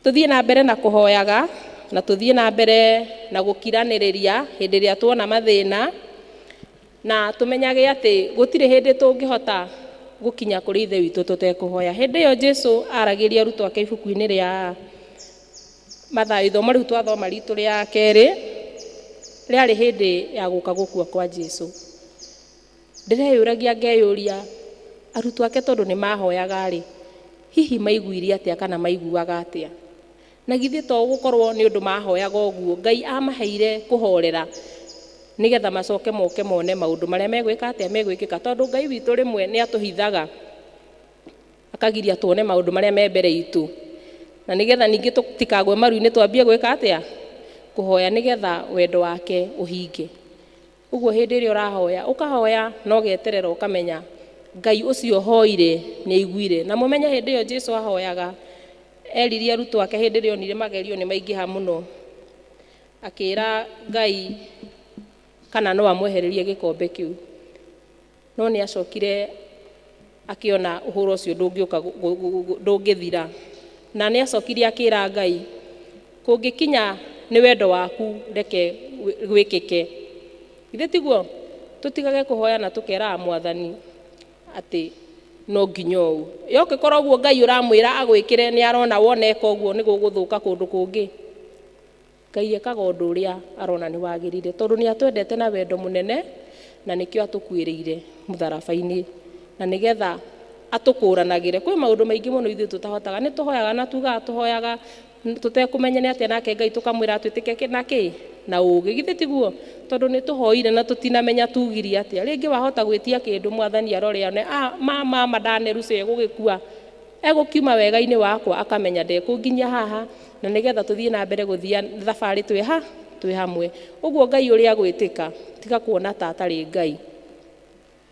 Tũthiĩ na mbere na kũhoyaga na tũthiĩ na mbere na gũkiranĩrĩria hĩndĩ ĩrĩa tuona mathĩna, na tũmenyage atĩ gũtirĩ hĩndĩ tũngĩhota gũkinya kũrĩ Ithe witũ tũtekũhoya. Hĩndĩ ĩyo Jesũ aragĩria arutwo ake ibuku-inĩ rĩa Mathayo, ithomo rĩu twathoma ritũ rĩa kerĩ, rĩarĩ hĩndĩ ya gũka gũkua kwa Jesũ. Ndĩreyũragia ngeyũria arutwo ake tondũ nĩ mahoyaga rĩ, hihi maiguire atĩa kana maiguaga atĩa? Na githĩ to gũkorwo nĩ ũndũ mahoyaga ũguo, Ngai amaheire kũhorera nĩgetha macoke moke mone maũndũ marĩa megwĩka atĩa, megwĩkĩka. Tondũ Ngai witũ rĩmwe nĩ atũhithaga akagiria tuone maũndũ marĩa me mbere itũ, na nĩgetha ningĩ tũtikagwe maru-inĩ twambie gwĩka atĩa, kũhoya nĩgetha wendo wake ũhinge. Ũguo hĩndĩ ĩrĩa ũrahoya ũkahoya na ũgeterera ũkamenya Ngai ũcio hoire nĩ aiguire. Na mũmenye hĩndĩ ĩyo Jesũ ahoyaga eririe arutwo ake hĩndĩ ĩrĩa onire magerio nĩ maingĩha mũno, akĩra Ngai kana no amwehererie gĩkombe kĩu, no nĩ acokire akĩona ũhoro ũcio ndũngĩũka ndũngĩthira, na nĩ acokire akĩra Ngai kũngĩkinya nĩ wendo waku reke gwĩkĩke. Githĩ tiguo? Tũtigage kũhoya na tũkeraga Mwathani atĩ no nginya ũũ. Yokĩkorwo ũguo Ngai ũramwĩra agwĩkĩre nĩ arona wona eka ũguo nĩ gũgũthũka kũndũ kũngĩ. Ngai ekaga ũndũ ũrĩa arona nĩ wagĩrĩire, tondũ nĩ atwendete na wendo mũnene, na nĩkĩo atũkuĩrĩire mũtharaba-inĩ, na nĩgetha atũkũranagĩre. Kwĩ maũndũ maingĩ mũno ithuĩ tũtahotaga, nĩ tũhoyaga na tugaga tũhoyaga tũtekũmenya nĩ atĩa, nake Ngai tũkamwĩra twĩtĩke na kĩ? Na ũũgĩ. Githĩ tiguo? Tondũ nĩ tũhoire na tũtinamenya tugirie atĩa. Rĩngĩ wahota gwĩtia kĩndũ Mwathani arore one, mama ndaneruca egũgĩkua, egũkiuma wega-inĩ wakwa, akamenya ndekũnginyia haha, na nĩgetha tũthiĩ na mbere gũthiĩ thabarĩ twĩ hamwe. Ũguo Ngai ũrĩa agwĩtĩka, tiga kuona ta atarĩ Ngai,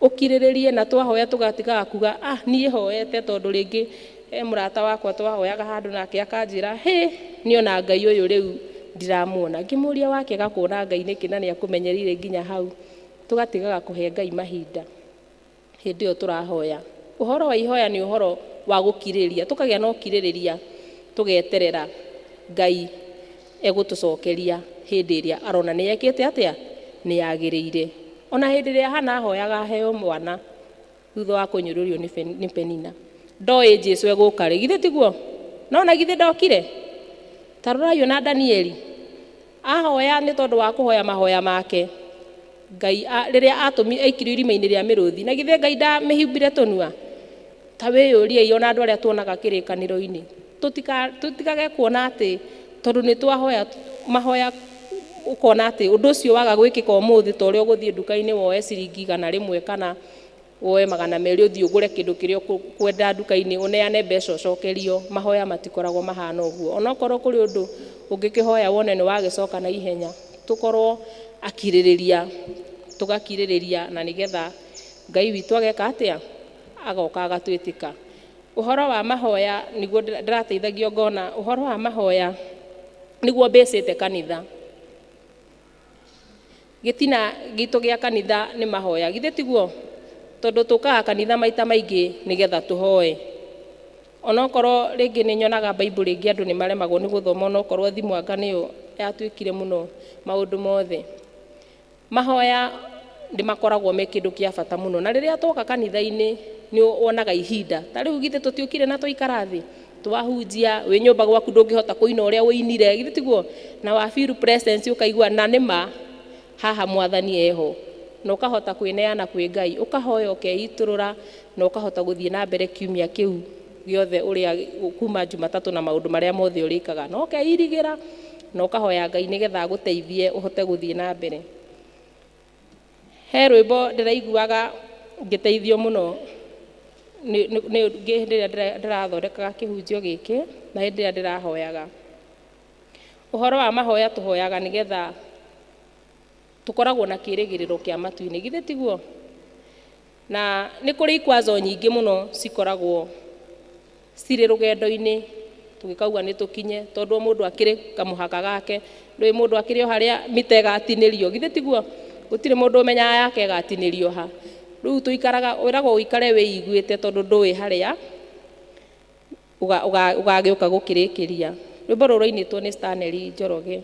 ũkirĩrĩrie. Na twahoya tũgatigaga kuga niĩ hoete, tondũ rĩngĩ mũrata wakwa twahoyaga handũ nake akanjĩra hĩ niĩ ona Ngai ũyũ rĩu ndiramuona. Ngĩmũria wake gakuona Ngai nĩkĩ na nĩakũmenyereire nginya hau. Tũgatigaga kũhe Ngai mahinda hĩndĩ ĩyo tũrahoya. Ũhoro wa ihoya nĩ ũhoro wa gũkirĩrĩria, tũkagĩa na ũkirĩrĩria, tũgeterera Ngai egũtũcokeria hĩndĩ ĩrĩa arona nĩ ekĩte atĩa, nĩ yagĩrĩire. Ona hĩndĩ ĩrĩa Hana ahoyaga aheo mwana thutha wa kũnyũrũrio nĩ Penina, ndoĩ Jesũ egũka rĩ, githĩ tiguo? No na githĩ ndokire? Ta rorai ona Danieli ahoya nĩ tondũ wa kũhoya mahoya make, Ngai rĩrĩa atũmi aikirio irima-inĩ rĩa mĩrũthi, na githĩ Ngai ndamĩhumbire tũnua? Ta wĩyũriei ona andũ arĩa tuonaga kĩrĩkanĩro-inĩ, tũtikage kuona atĩ tondũ nĩ twahoya mahoya ũkona atĩ ũndũ ũcio waga gwĩkĩka ũmũthĩ, ta ũrĩa ũgũthiĩ nduka-inĩ woe ciringi 100 kana woe 200 ũthiĩ ũgũre kĩndũ kĩrĩa ũkwenda nduka-inĩ, ũneane mbeca ũcokerio. Mahoya matikoragwo mahana ũguo. Onokorwo kũrĩ ũndũ ũngĩkĩhoya wone nĩ wagĩcoka na ihenya, tũkorwo akirĩrĩria, tũgakirĩrĩria, na nĩgetha Ngai witũ ageka atĩa, agoka agatwĩtĩka. Ũhoro wa mahoya nĩguo ndĩrateithagio ngona ũhoro wa mahoya nĩguo mbĩcĩte kanitha. Gĩtina gitũ gĩa kanitha nĩ mahoya, githĩ tiguo? Tondũ tũkaga kanitha maita maingĩ nĩgetha tũhoe. Onokorwo rĩngĩ nĩ nyonaga Bible rĩngĩ andũ nĩ maremagwo nĩ gũthoma, onokorwo thimũ anga nĩyo yatuĩkire mũno maũndũ mothe. Mahoya nĩ makoragwo me kĩndũ kĩa bata mũno, na rĩrĩa twoka kanitha-inĩ nĩ wonaga ihinda. Ta rĩu githĩ tũtiũkire na twaikara thĩ twahunjia, wĩ nyũmba gwaku ndũngĩhota kũina ũrĩa ũinire, githĩ tiguo? Na wa feel presence ũkaigua na nĩma haha Mwathani eho, na ũkahota kwĩneana kwĩ Ngai, ũkahoya ũkeitũrũra, na ũkahota gũthiĩ na mbere kiumia kĩu Gĩothe ũrĩa kuma Jumatatũ na maũndũ marĩa mothe ũrĩkaga, na ũkeirigĩra na ũkahoya Ngai nĩgetha agũteithie ũhote gũthiĩ na mbere. He rwĩmbo ndĩraiguaga ngĩteithio mũno nĩ hĩndĩ ĩrĩa ndĩrathondekaga kĩhunjio gĩkĩ na hĩndĩ ĩrĩa ndĩrahoyaga. Ũhoro wa mahoya, tũhoyaga nĩgetha tũkoragwo na kĩrĩgĩrĩro kĩa matu-inĩ, githĩ tiguo? Na nĩ kũrĩ ikwazo nyingĩ mũno cikoragwo cirĩ rũgendo-inĩ tũgĩkauga nĩ tũkinye, tondũ o mũndũ akĩrĩ kamũhaka gake. Ndũĩ mũndũ akĩrĩ o harĩa mita ĩgatinĩrio, githĩ tiguo? Gũtirĩ mũndũ ũmenyaga yake ĩgatinĩrio ha. Rĩu tũikaraga, wĩragwo ũikare wĩiguĩte, tondũ ndũĩ harĩa ũgagĩũka gũkĩrĩkĩria. Rwĩmbo rũrũ rũinĩtwo nĩ Stanley Njoroge,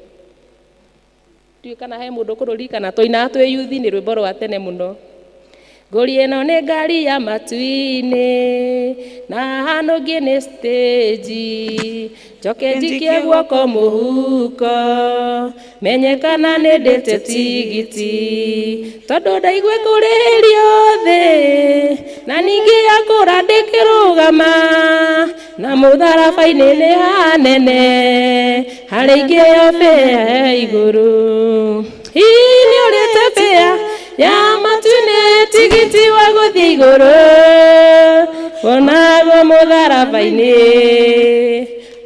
ndiũĩ kana he mũndũ ũkũrũririkana. Twainaga twĩ yuthi, nĩ rwĩmbo rwa tene mũno. Ngũri ĩno nĩ ngari ya matu-inĩ, na hanũngĩ nĩ stage, njoke njikie guoko mũhuko, menye kana nĩ ndĩte tigiti, tondũ ndaigue kũrĩhĩrio thĩ na ningĩ yakũra ndĩkĩrũgama na mũtharaba-inĩ nĩ hanene harĩa ingĩ yo bĩa igũrũ. Hihi nĩ ũrĩte bĩa ya matu-inĩ, tigiti wa gũthiĩ igũrũ wonagwo mũtharaba-inĩ,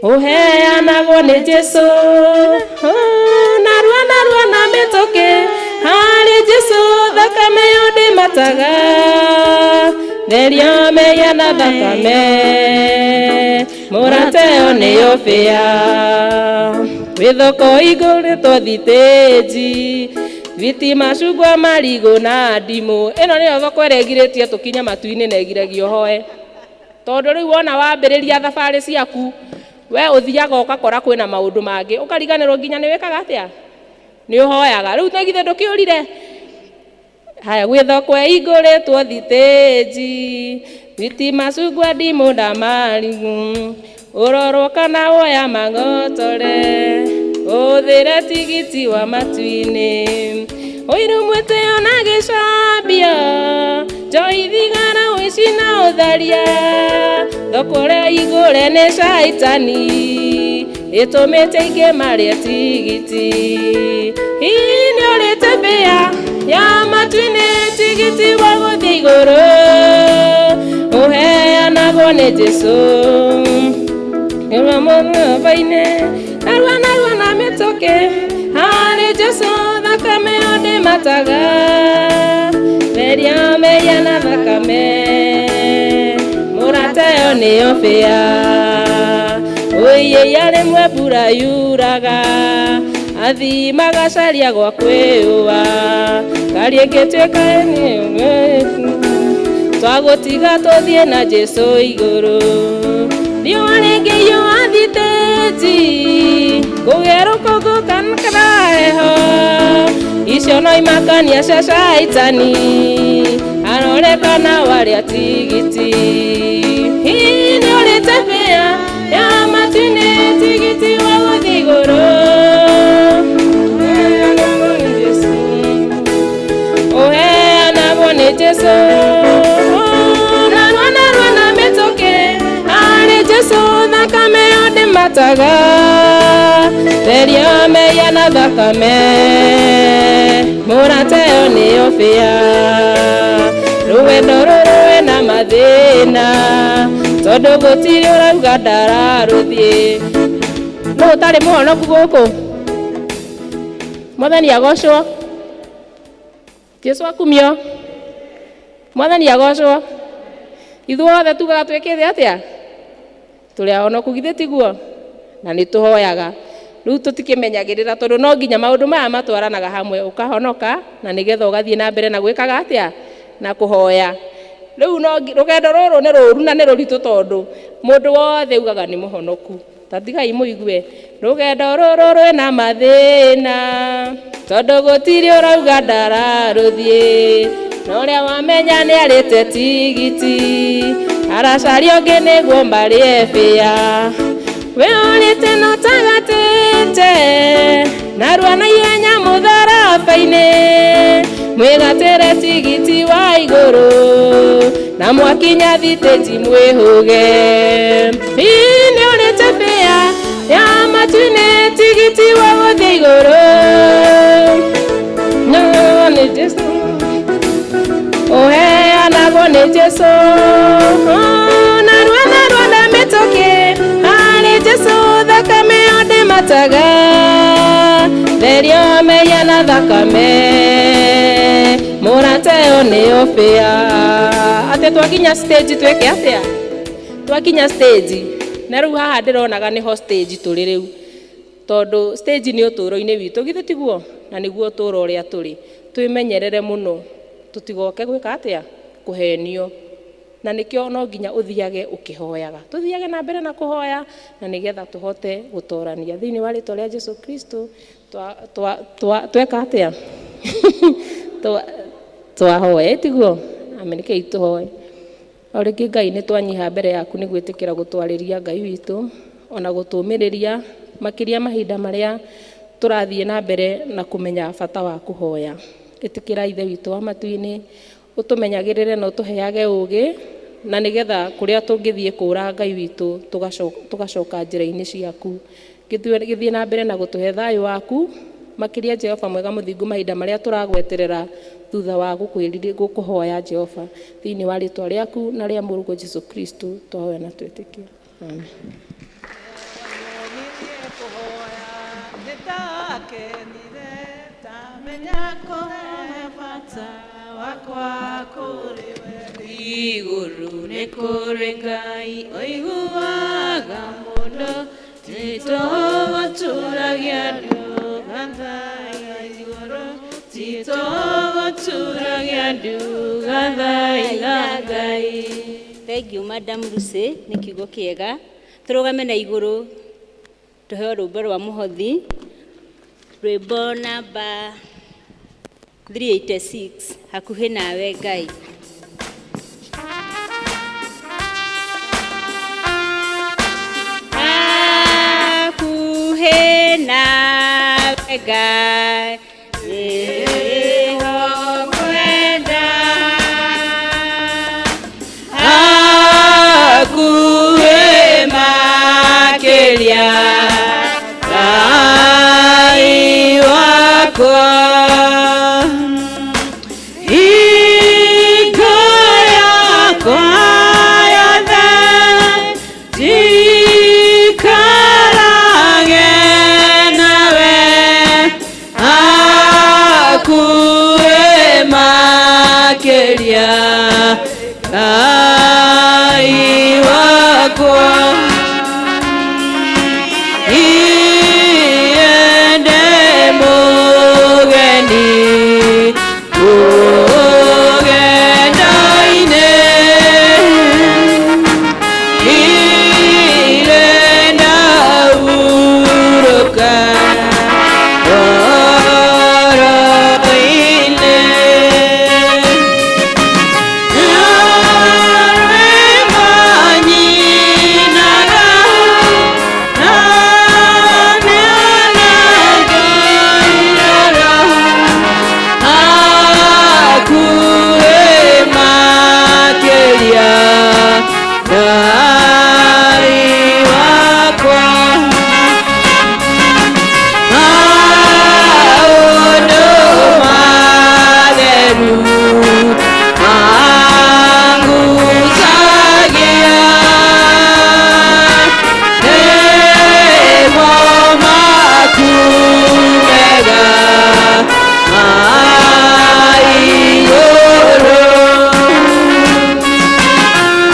ũheanagwo nĩ Jesũ? Narua narua na mĩtũkĩ harĩ Jesũ, thakame yo ndĩmataga, therio mehia na thakame, mũrateo nĩyo bĩa. Wĩ thoko igũrĩtwo thitĩnji, thiti, macungwa, marigũ na ndimũ. Ĩno nĩyo thoko ĩrĩa ĩgirĩtie tũkinye matu-inĩ na ĩgiragia ũhoe, tondũ rĩu wona wambĩrĩria thabarĩ ciaku, we ũthiaga ũgakora kwĩna maũndũ mangĩ, ũkariganĩrwo nginya nĩ wĩkaga atĩa, nĩ ũhoyaga. Rĩu nĩ githĩ ndũkĩũrire haya? Gwĩ thoko ĩhingũrĩtwo thitĩnji, thiti, macungwa, ndimũ na marigũ, ũrorwo kana woya mang'otore, ũthĩre tigiti wa matu-inĩ. Ũiru, mwĩtĩo na gĩcambio, njohi, thigara, ũici na ũtharia, thoko ĩrĩa igũre nĩ caitani, ĩtũmĩte aingĩ marĩe tigiti. Hihi nĩ ũrĩte mbĩa ya matu-inĩ, tigiti wa gũthiĩ igũrũ ũheanagwo nĩ Jesũ mũtharaba-inĩ? Narua narua na mĩtũkĩ harĩ Jesũ, thakame yo ndĩmataga, theria mehia na thakame, mũrata yo nĩyo bĩa. Ũiĩia rĩmwe mbura yuraga, athii magacaria gwa kwĩyũa, ngari ĩngĩtuĩka twagũtiga tũthiĩ na Jesũ igũrũ. Riũa rĩngĩhiũha thitĩnji, kũgĩe rũkũngũ kana heho, icio no imakania cia caitani, arore kana warĩa tigiti. Hihi nĩ ũrĩte bĩa ya matu-inĩ, tigiti wa gũthiĩ igũrũ ũheanagwo nĩ Jesũ, ũheanagwo nĩ Jesũ? Narua narua na mĩtũkĩ harĩ Jesũ, thakame yo ndĩmataga, theria mehia na thakame, mũrata yo nĩyo bĩa. Rũgendo rũrũ rwĩna mathĩna, tondũ gũtirĩ ũrauga ndararũthiĩ. Nũ ũtarĩ mũhonoku gũkũ? Mwathani agocwo, Jesu akumio. Mwathani agocwo. Ithuothe tugaga twĩkĩte atĩa? Tũrĩ ahonoku, githĩ tiguo? Na nĩ tũhoyaga. Rĩu tũtikĩmenyagĩrĩra, tondũ no nginya maũndũ maya matwaranaga hamwe, ũkahonoka na nĩgetha ũgathiĩ na mbere na gwĩkaga atĩa? Na kũhoya. Rĩu no rũgendo rũrũ nĩ rũru na nĩ rũritũ, tondũ mũndũ wothe ugaga nĩ mũhonoku. Ta tigai mũigue, rũgendo rũrũ rwĩna mathĩna, tondũ gũtirĩ ũrauga ndararũthiĩ, na ũrĩa wamenya nĩ arĩte tigiti, aracaria ũngĩ nĩguo marĩe bĩa. We ũrĩte no tagatĩte, narua na ihenya mũtharaba-inĩ. Mwĩgatĩre tigiti wa igũrũ na mwakinya thitĩji mwĩhũge. Nĩ ũrĩte bĩa ya matu-inĩ tigiti wa gũthiĩ igũrũ. No nĩ Jesũ ũheanagwo nĩ Jesũ. Narua narua na mĩtũkĩ harĩ Jesũ thakame yo ndĩmataga. Therio mehia na thakame mũrata ĩyo nĩyo bĩa. Atĩ twakinya stage twĩke atĩa? Twakinya stage na rĩu haha ndĩronaga nĩho stage tũrĩ rĩu, tondũ stage nĩ ũtũũro-inĩ witũ, githĩ tiguo? Na nĩguo ũtũũro ũrĩa tũrĩ. Twĩmenyerere mũno tũtigoke gwĩka atĩa? Kũhenio. Na nĩkĩo no nginya ũthiage ũkĩhoyaga. Tũthiage na mbere na kũhoya na nĩgetha tũhote gũtorania. Thĩinĩ wa rĩtwa rĩa Jesu Kristo tweka atĩa? Twahoya, tiguo? Amen. Rekei tũhoe. O rĩngĩ Ngai nĩ twanyiha mbere yaku nĩ gwĩtĩkĩra gũtwarĩria Ngai witũ ona gũtũmĩrĩria makĩria mahinda marĩa tũrathiĩ na mbere na kũmenya bata wa kũhoya. Ĩtĩkĩra Ithe witũ wa matu-inĩ ũtũmenyagĩrĩre na ũtũheage ũũgĩ na nĩgetha kũrĩa tũngĩthiĩ kũra Ngai witũ tũgacoka njĩra-inĩ ciaku. Gĩthiĩ na mbere na gũtũhe thayũ waku makĩria Jehova mwega mũthingu mahinda marĩa tũragweterera thutha wa gũkũhoya Jehova. Thĩinĩ wa rĩtwa rĩaku na rĩa mũrũguo Jesu Kristo twahoya na twĩtĩkia. Amen. Igũrũ nĩ kũrĩ Ngai ũiguaga mũno tito gũturagia andũ gathaitha igũrũ tito gũturagia andũ gathaitha Ngai. Thank you Madam Lucy nĩ kiugo kĩega. Tũrũgame na igũrũ tũheo rwĩmbo rwa mũhothi, rwĩmbo namba 386 hakuhĩ nawe Ngai. Hakuhĩ nawe Ngai nĩho ngwenda. Hakuhĩ makĩria Ngai wakwa. Hingo yakwa yothe njikarage nawe hakuhĩ makĩria Ngai wakwa. Iende mũgeni ũgenda-inĩ, irenda hurũka ngoro-inĩ. Rwĩmbo nyinaga na mĩanangĩrĩra hakuhĩ makĩria Ngai wakwa. Maũndũ matheru mangucagia nĩmo maku mega ma igũrũ.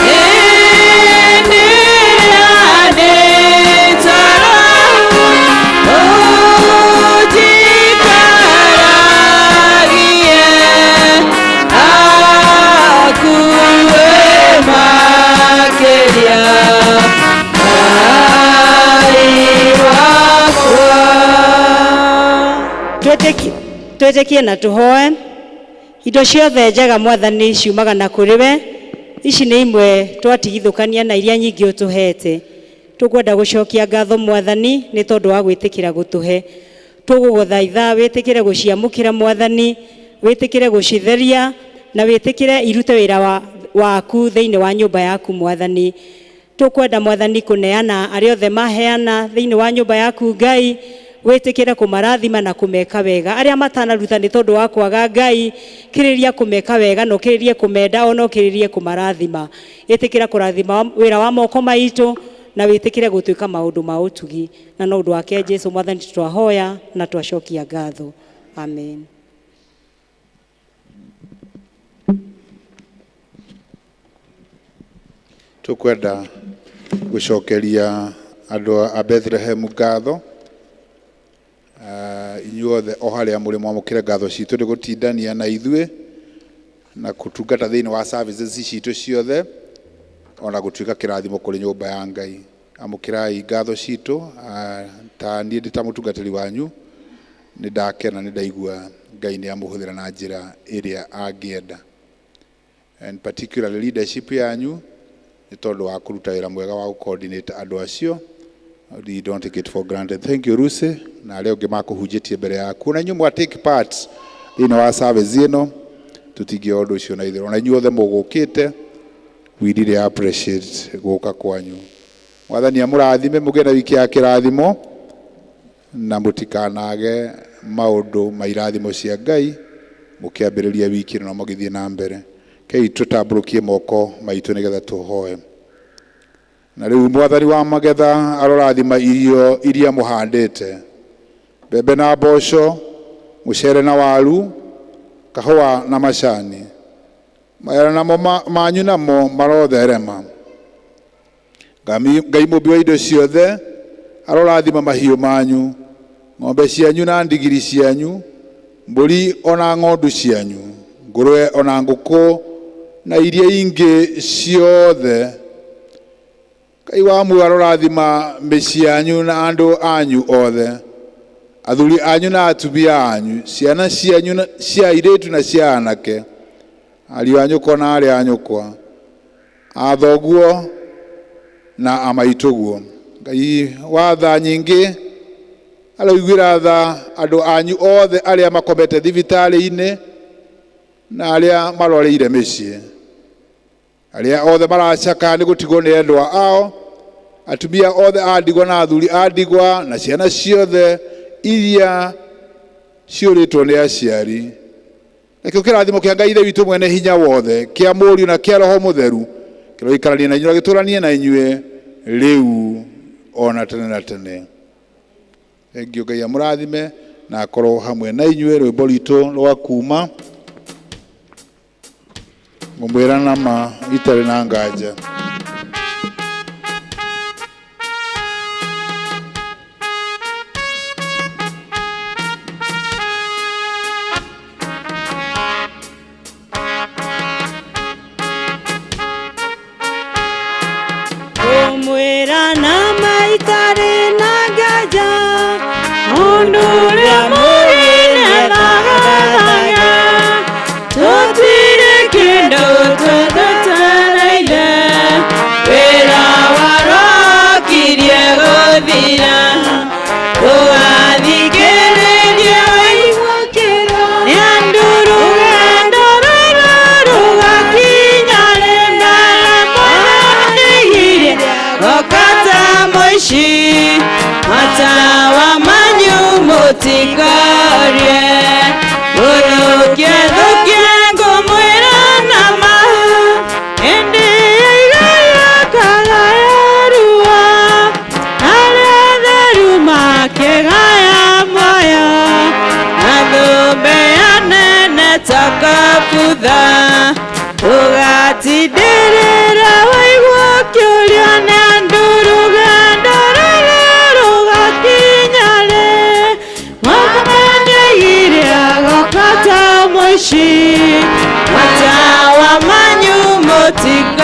Hĩndĩ ĩrĩa ndĩtara ũnjikaragie hakuhĩ makĩria Ngai wakwa. Twĩtĩkie na tũhoe. Indo ciothe njega Mwathani ciumaga na kũrĩ we. Ici nĩ imwe twatigithũkania na iria nyingĩ ũtũhete. Tũkwenda gũcokia ngatho Mwathani nĩ tondũ wa gwĩtĩkĩra gũtũhe. Tũgũgũthaitha wĩtĩkĩre gũciamũkĩra Mwathani, Wĩtĩkĩre gũcitheria na wĩtĩkĩre irute wĩra waku thĩinĩ wa nyũmba yaku Mwathani. Tũkwenda Mwathani kũneana arĩa othe maheana thĩinĩ wa nyũmba yaku Ngai, wĩtĩkĩre kũmarathima na kũmeka wega. Arĩa matanaruta nĩ tondũ wa kwaga Ngai, kĩrĩria kũmeka wega na ũkĩrĩrie kũmenda ona ũkĩrĩrie kũmarathima. Ĩtĩkĩra kũrathima wĩra wa moko maitũ na wĩtĩkĩre gũtuĩka maũndũ ma ũtugi. Na no ũndũ wake Jesu Mwathani twahoya na twacokia ngatho. Amen. Tukwenda gucokeria andu a Bethlehem ngatho. Inyuothe o haria muri mwamukire ngatho citu ni gutindania na ithuĩ na kutungata thiini wa services citu ciothe ona gutuika kirathimo kuri nyumba ya Ngai. Amukirai ngatho citu. Ta niĩ ndĩ ta mutungatĩri wanyu nĩ ndakena, nĩ ndaigua Ngai nĩ amuhuthĩra na njĩra ĩrĩa angĩenda, and particularly leadership yanyu nĩ tondũ wa kũruta wĩra mwega wa gũ-coordinate andũ acio. We don't take it for granted. Thank you Lucy na arĩa ũngĩ makũhunjĩtie mbere yaku, na inyuĩ mwa take part thĩinĩ wa service ĩno tũtingĩoya ũndũ ũcio na itherũ. Na inyuĩ othe mũgũkĩte, we really appreciate gũka kwanyu. Mwathani amũrathime, mũgĩe na wiki ya kĩrathimo na mũtikanage maũndũ ma irathimo cia Ngai mũkĩambĩrĩria wiki ĩno na mũgĩthiĩ na mbere. Kei tũtambũrũkie moko maitũ nĩgetha tũhoe. Na rĩu Mwathani wa magetha arorathima irio iria mũhandĩte, mbembe na mboco, mũcere na waru, kahũa na macani. Mawĩra namo manyu namo marotherema. Ngai mũmbi wa indo ciothe arorathima mahiũ manyu, ng'ombe cianyu na ndigiri cianyu, mbũri ona ng'ondu cianyu, ngũrwe ona ngũkũ na iria ingĩ ciothe. Ngai wa muoyo arorathima mĩciĩ yanyu na andũ anyu othe, athuri anyu na atumia anyu, ciana cianyu cia airĩtu na cia anake, ariũ a nyũkwa na arĩ a nyũkwa, athoguo na amaitũguo. Ngai wa tha nyingĩ aroiguĩra tha andũ anyu othe arĩa makomete thibitarĩ-inĩ na arĩa marwarĩire mĩciĩ, arĩa othe maracaka nĩ gũtigwo nĩ endwa ao, atumia othe a ndigwa na athuri a ndigwa na ciana ciothe iria ciũrĩtwo nĩ aciari. Nakĩo kĩrathimo kĩa Ngai Ithe witũ mwene hinya wothe, kĩa Mũriũ na kĩa Roho Mũtheru, kĩroikaranie na inyuĩ na gĩtũũranie na inyuĩ rĩu ona tene na tene. Thengiũ. Ngai amũrathime na akorwo hamwe na inyuĩ. Rwĩmbo rwitũ rwa kuma ngũmwĩra na ma itarĩ na nganja. Ngũmwĩra na ma itarĩ na nganja, mũndũ ũrĩa mũrĩ tũtirĩ kĩndũ tũtũtereire, wĩra warokirie gũthira, tũgathikĩrĩria nĩ andũ rũgendo rũrũ rũgakinya rĩ, mwathani goka ta mũici, matawa manyu mũtikorie, gũthũkia thũkia ngũmwĩra na ma, ĩndĩ ĩgayakaga rua, arĩa atheru makĩgaya muoyo, na thũmbĩ ya nene ta kabutha, ũgatindĩrĩra waigua ũkĩũrio nĩ andũ rũgendo rũrũ rũgakinya rĩ, Mwathani oigire agoka ta mũici, matawa manyu mũtikorie.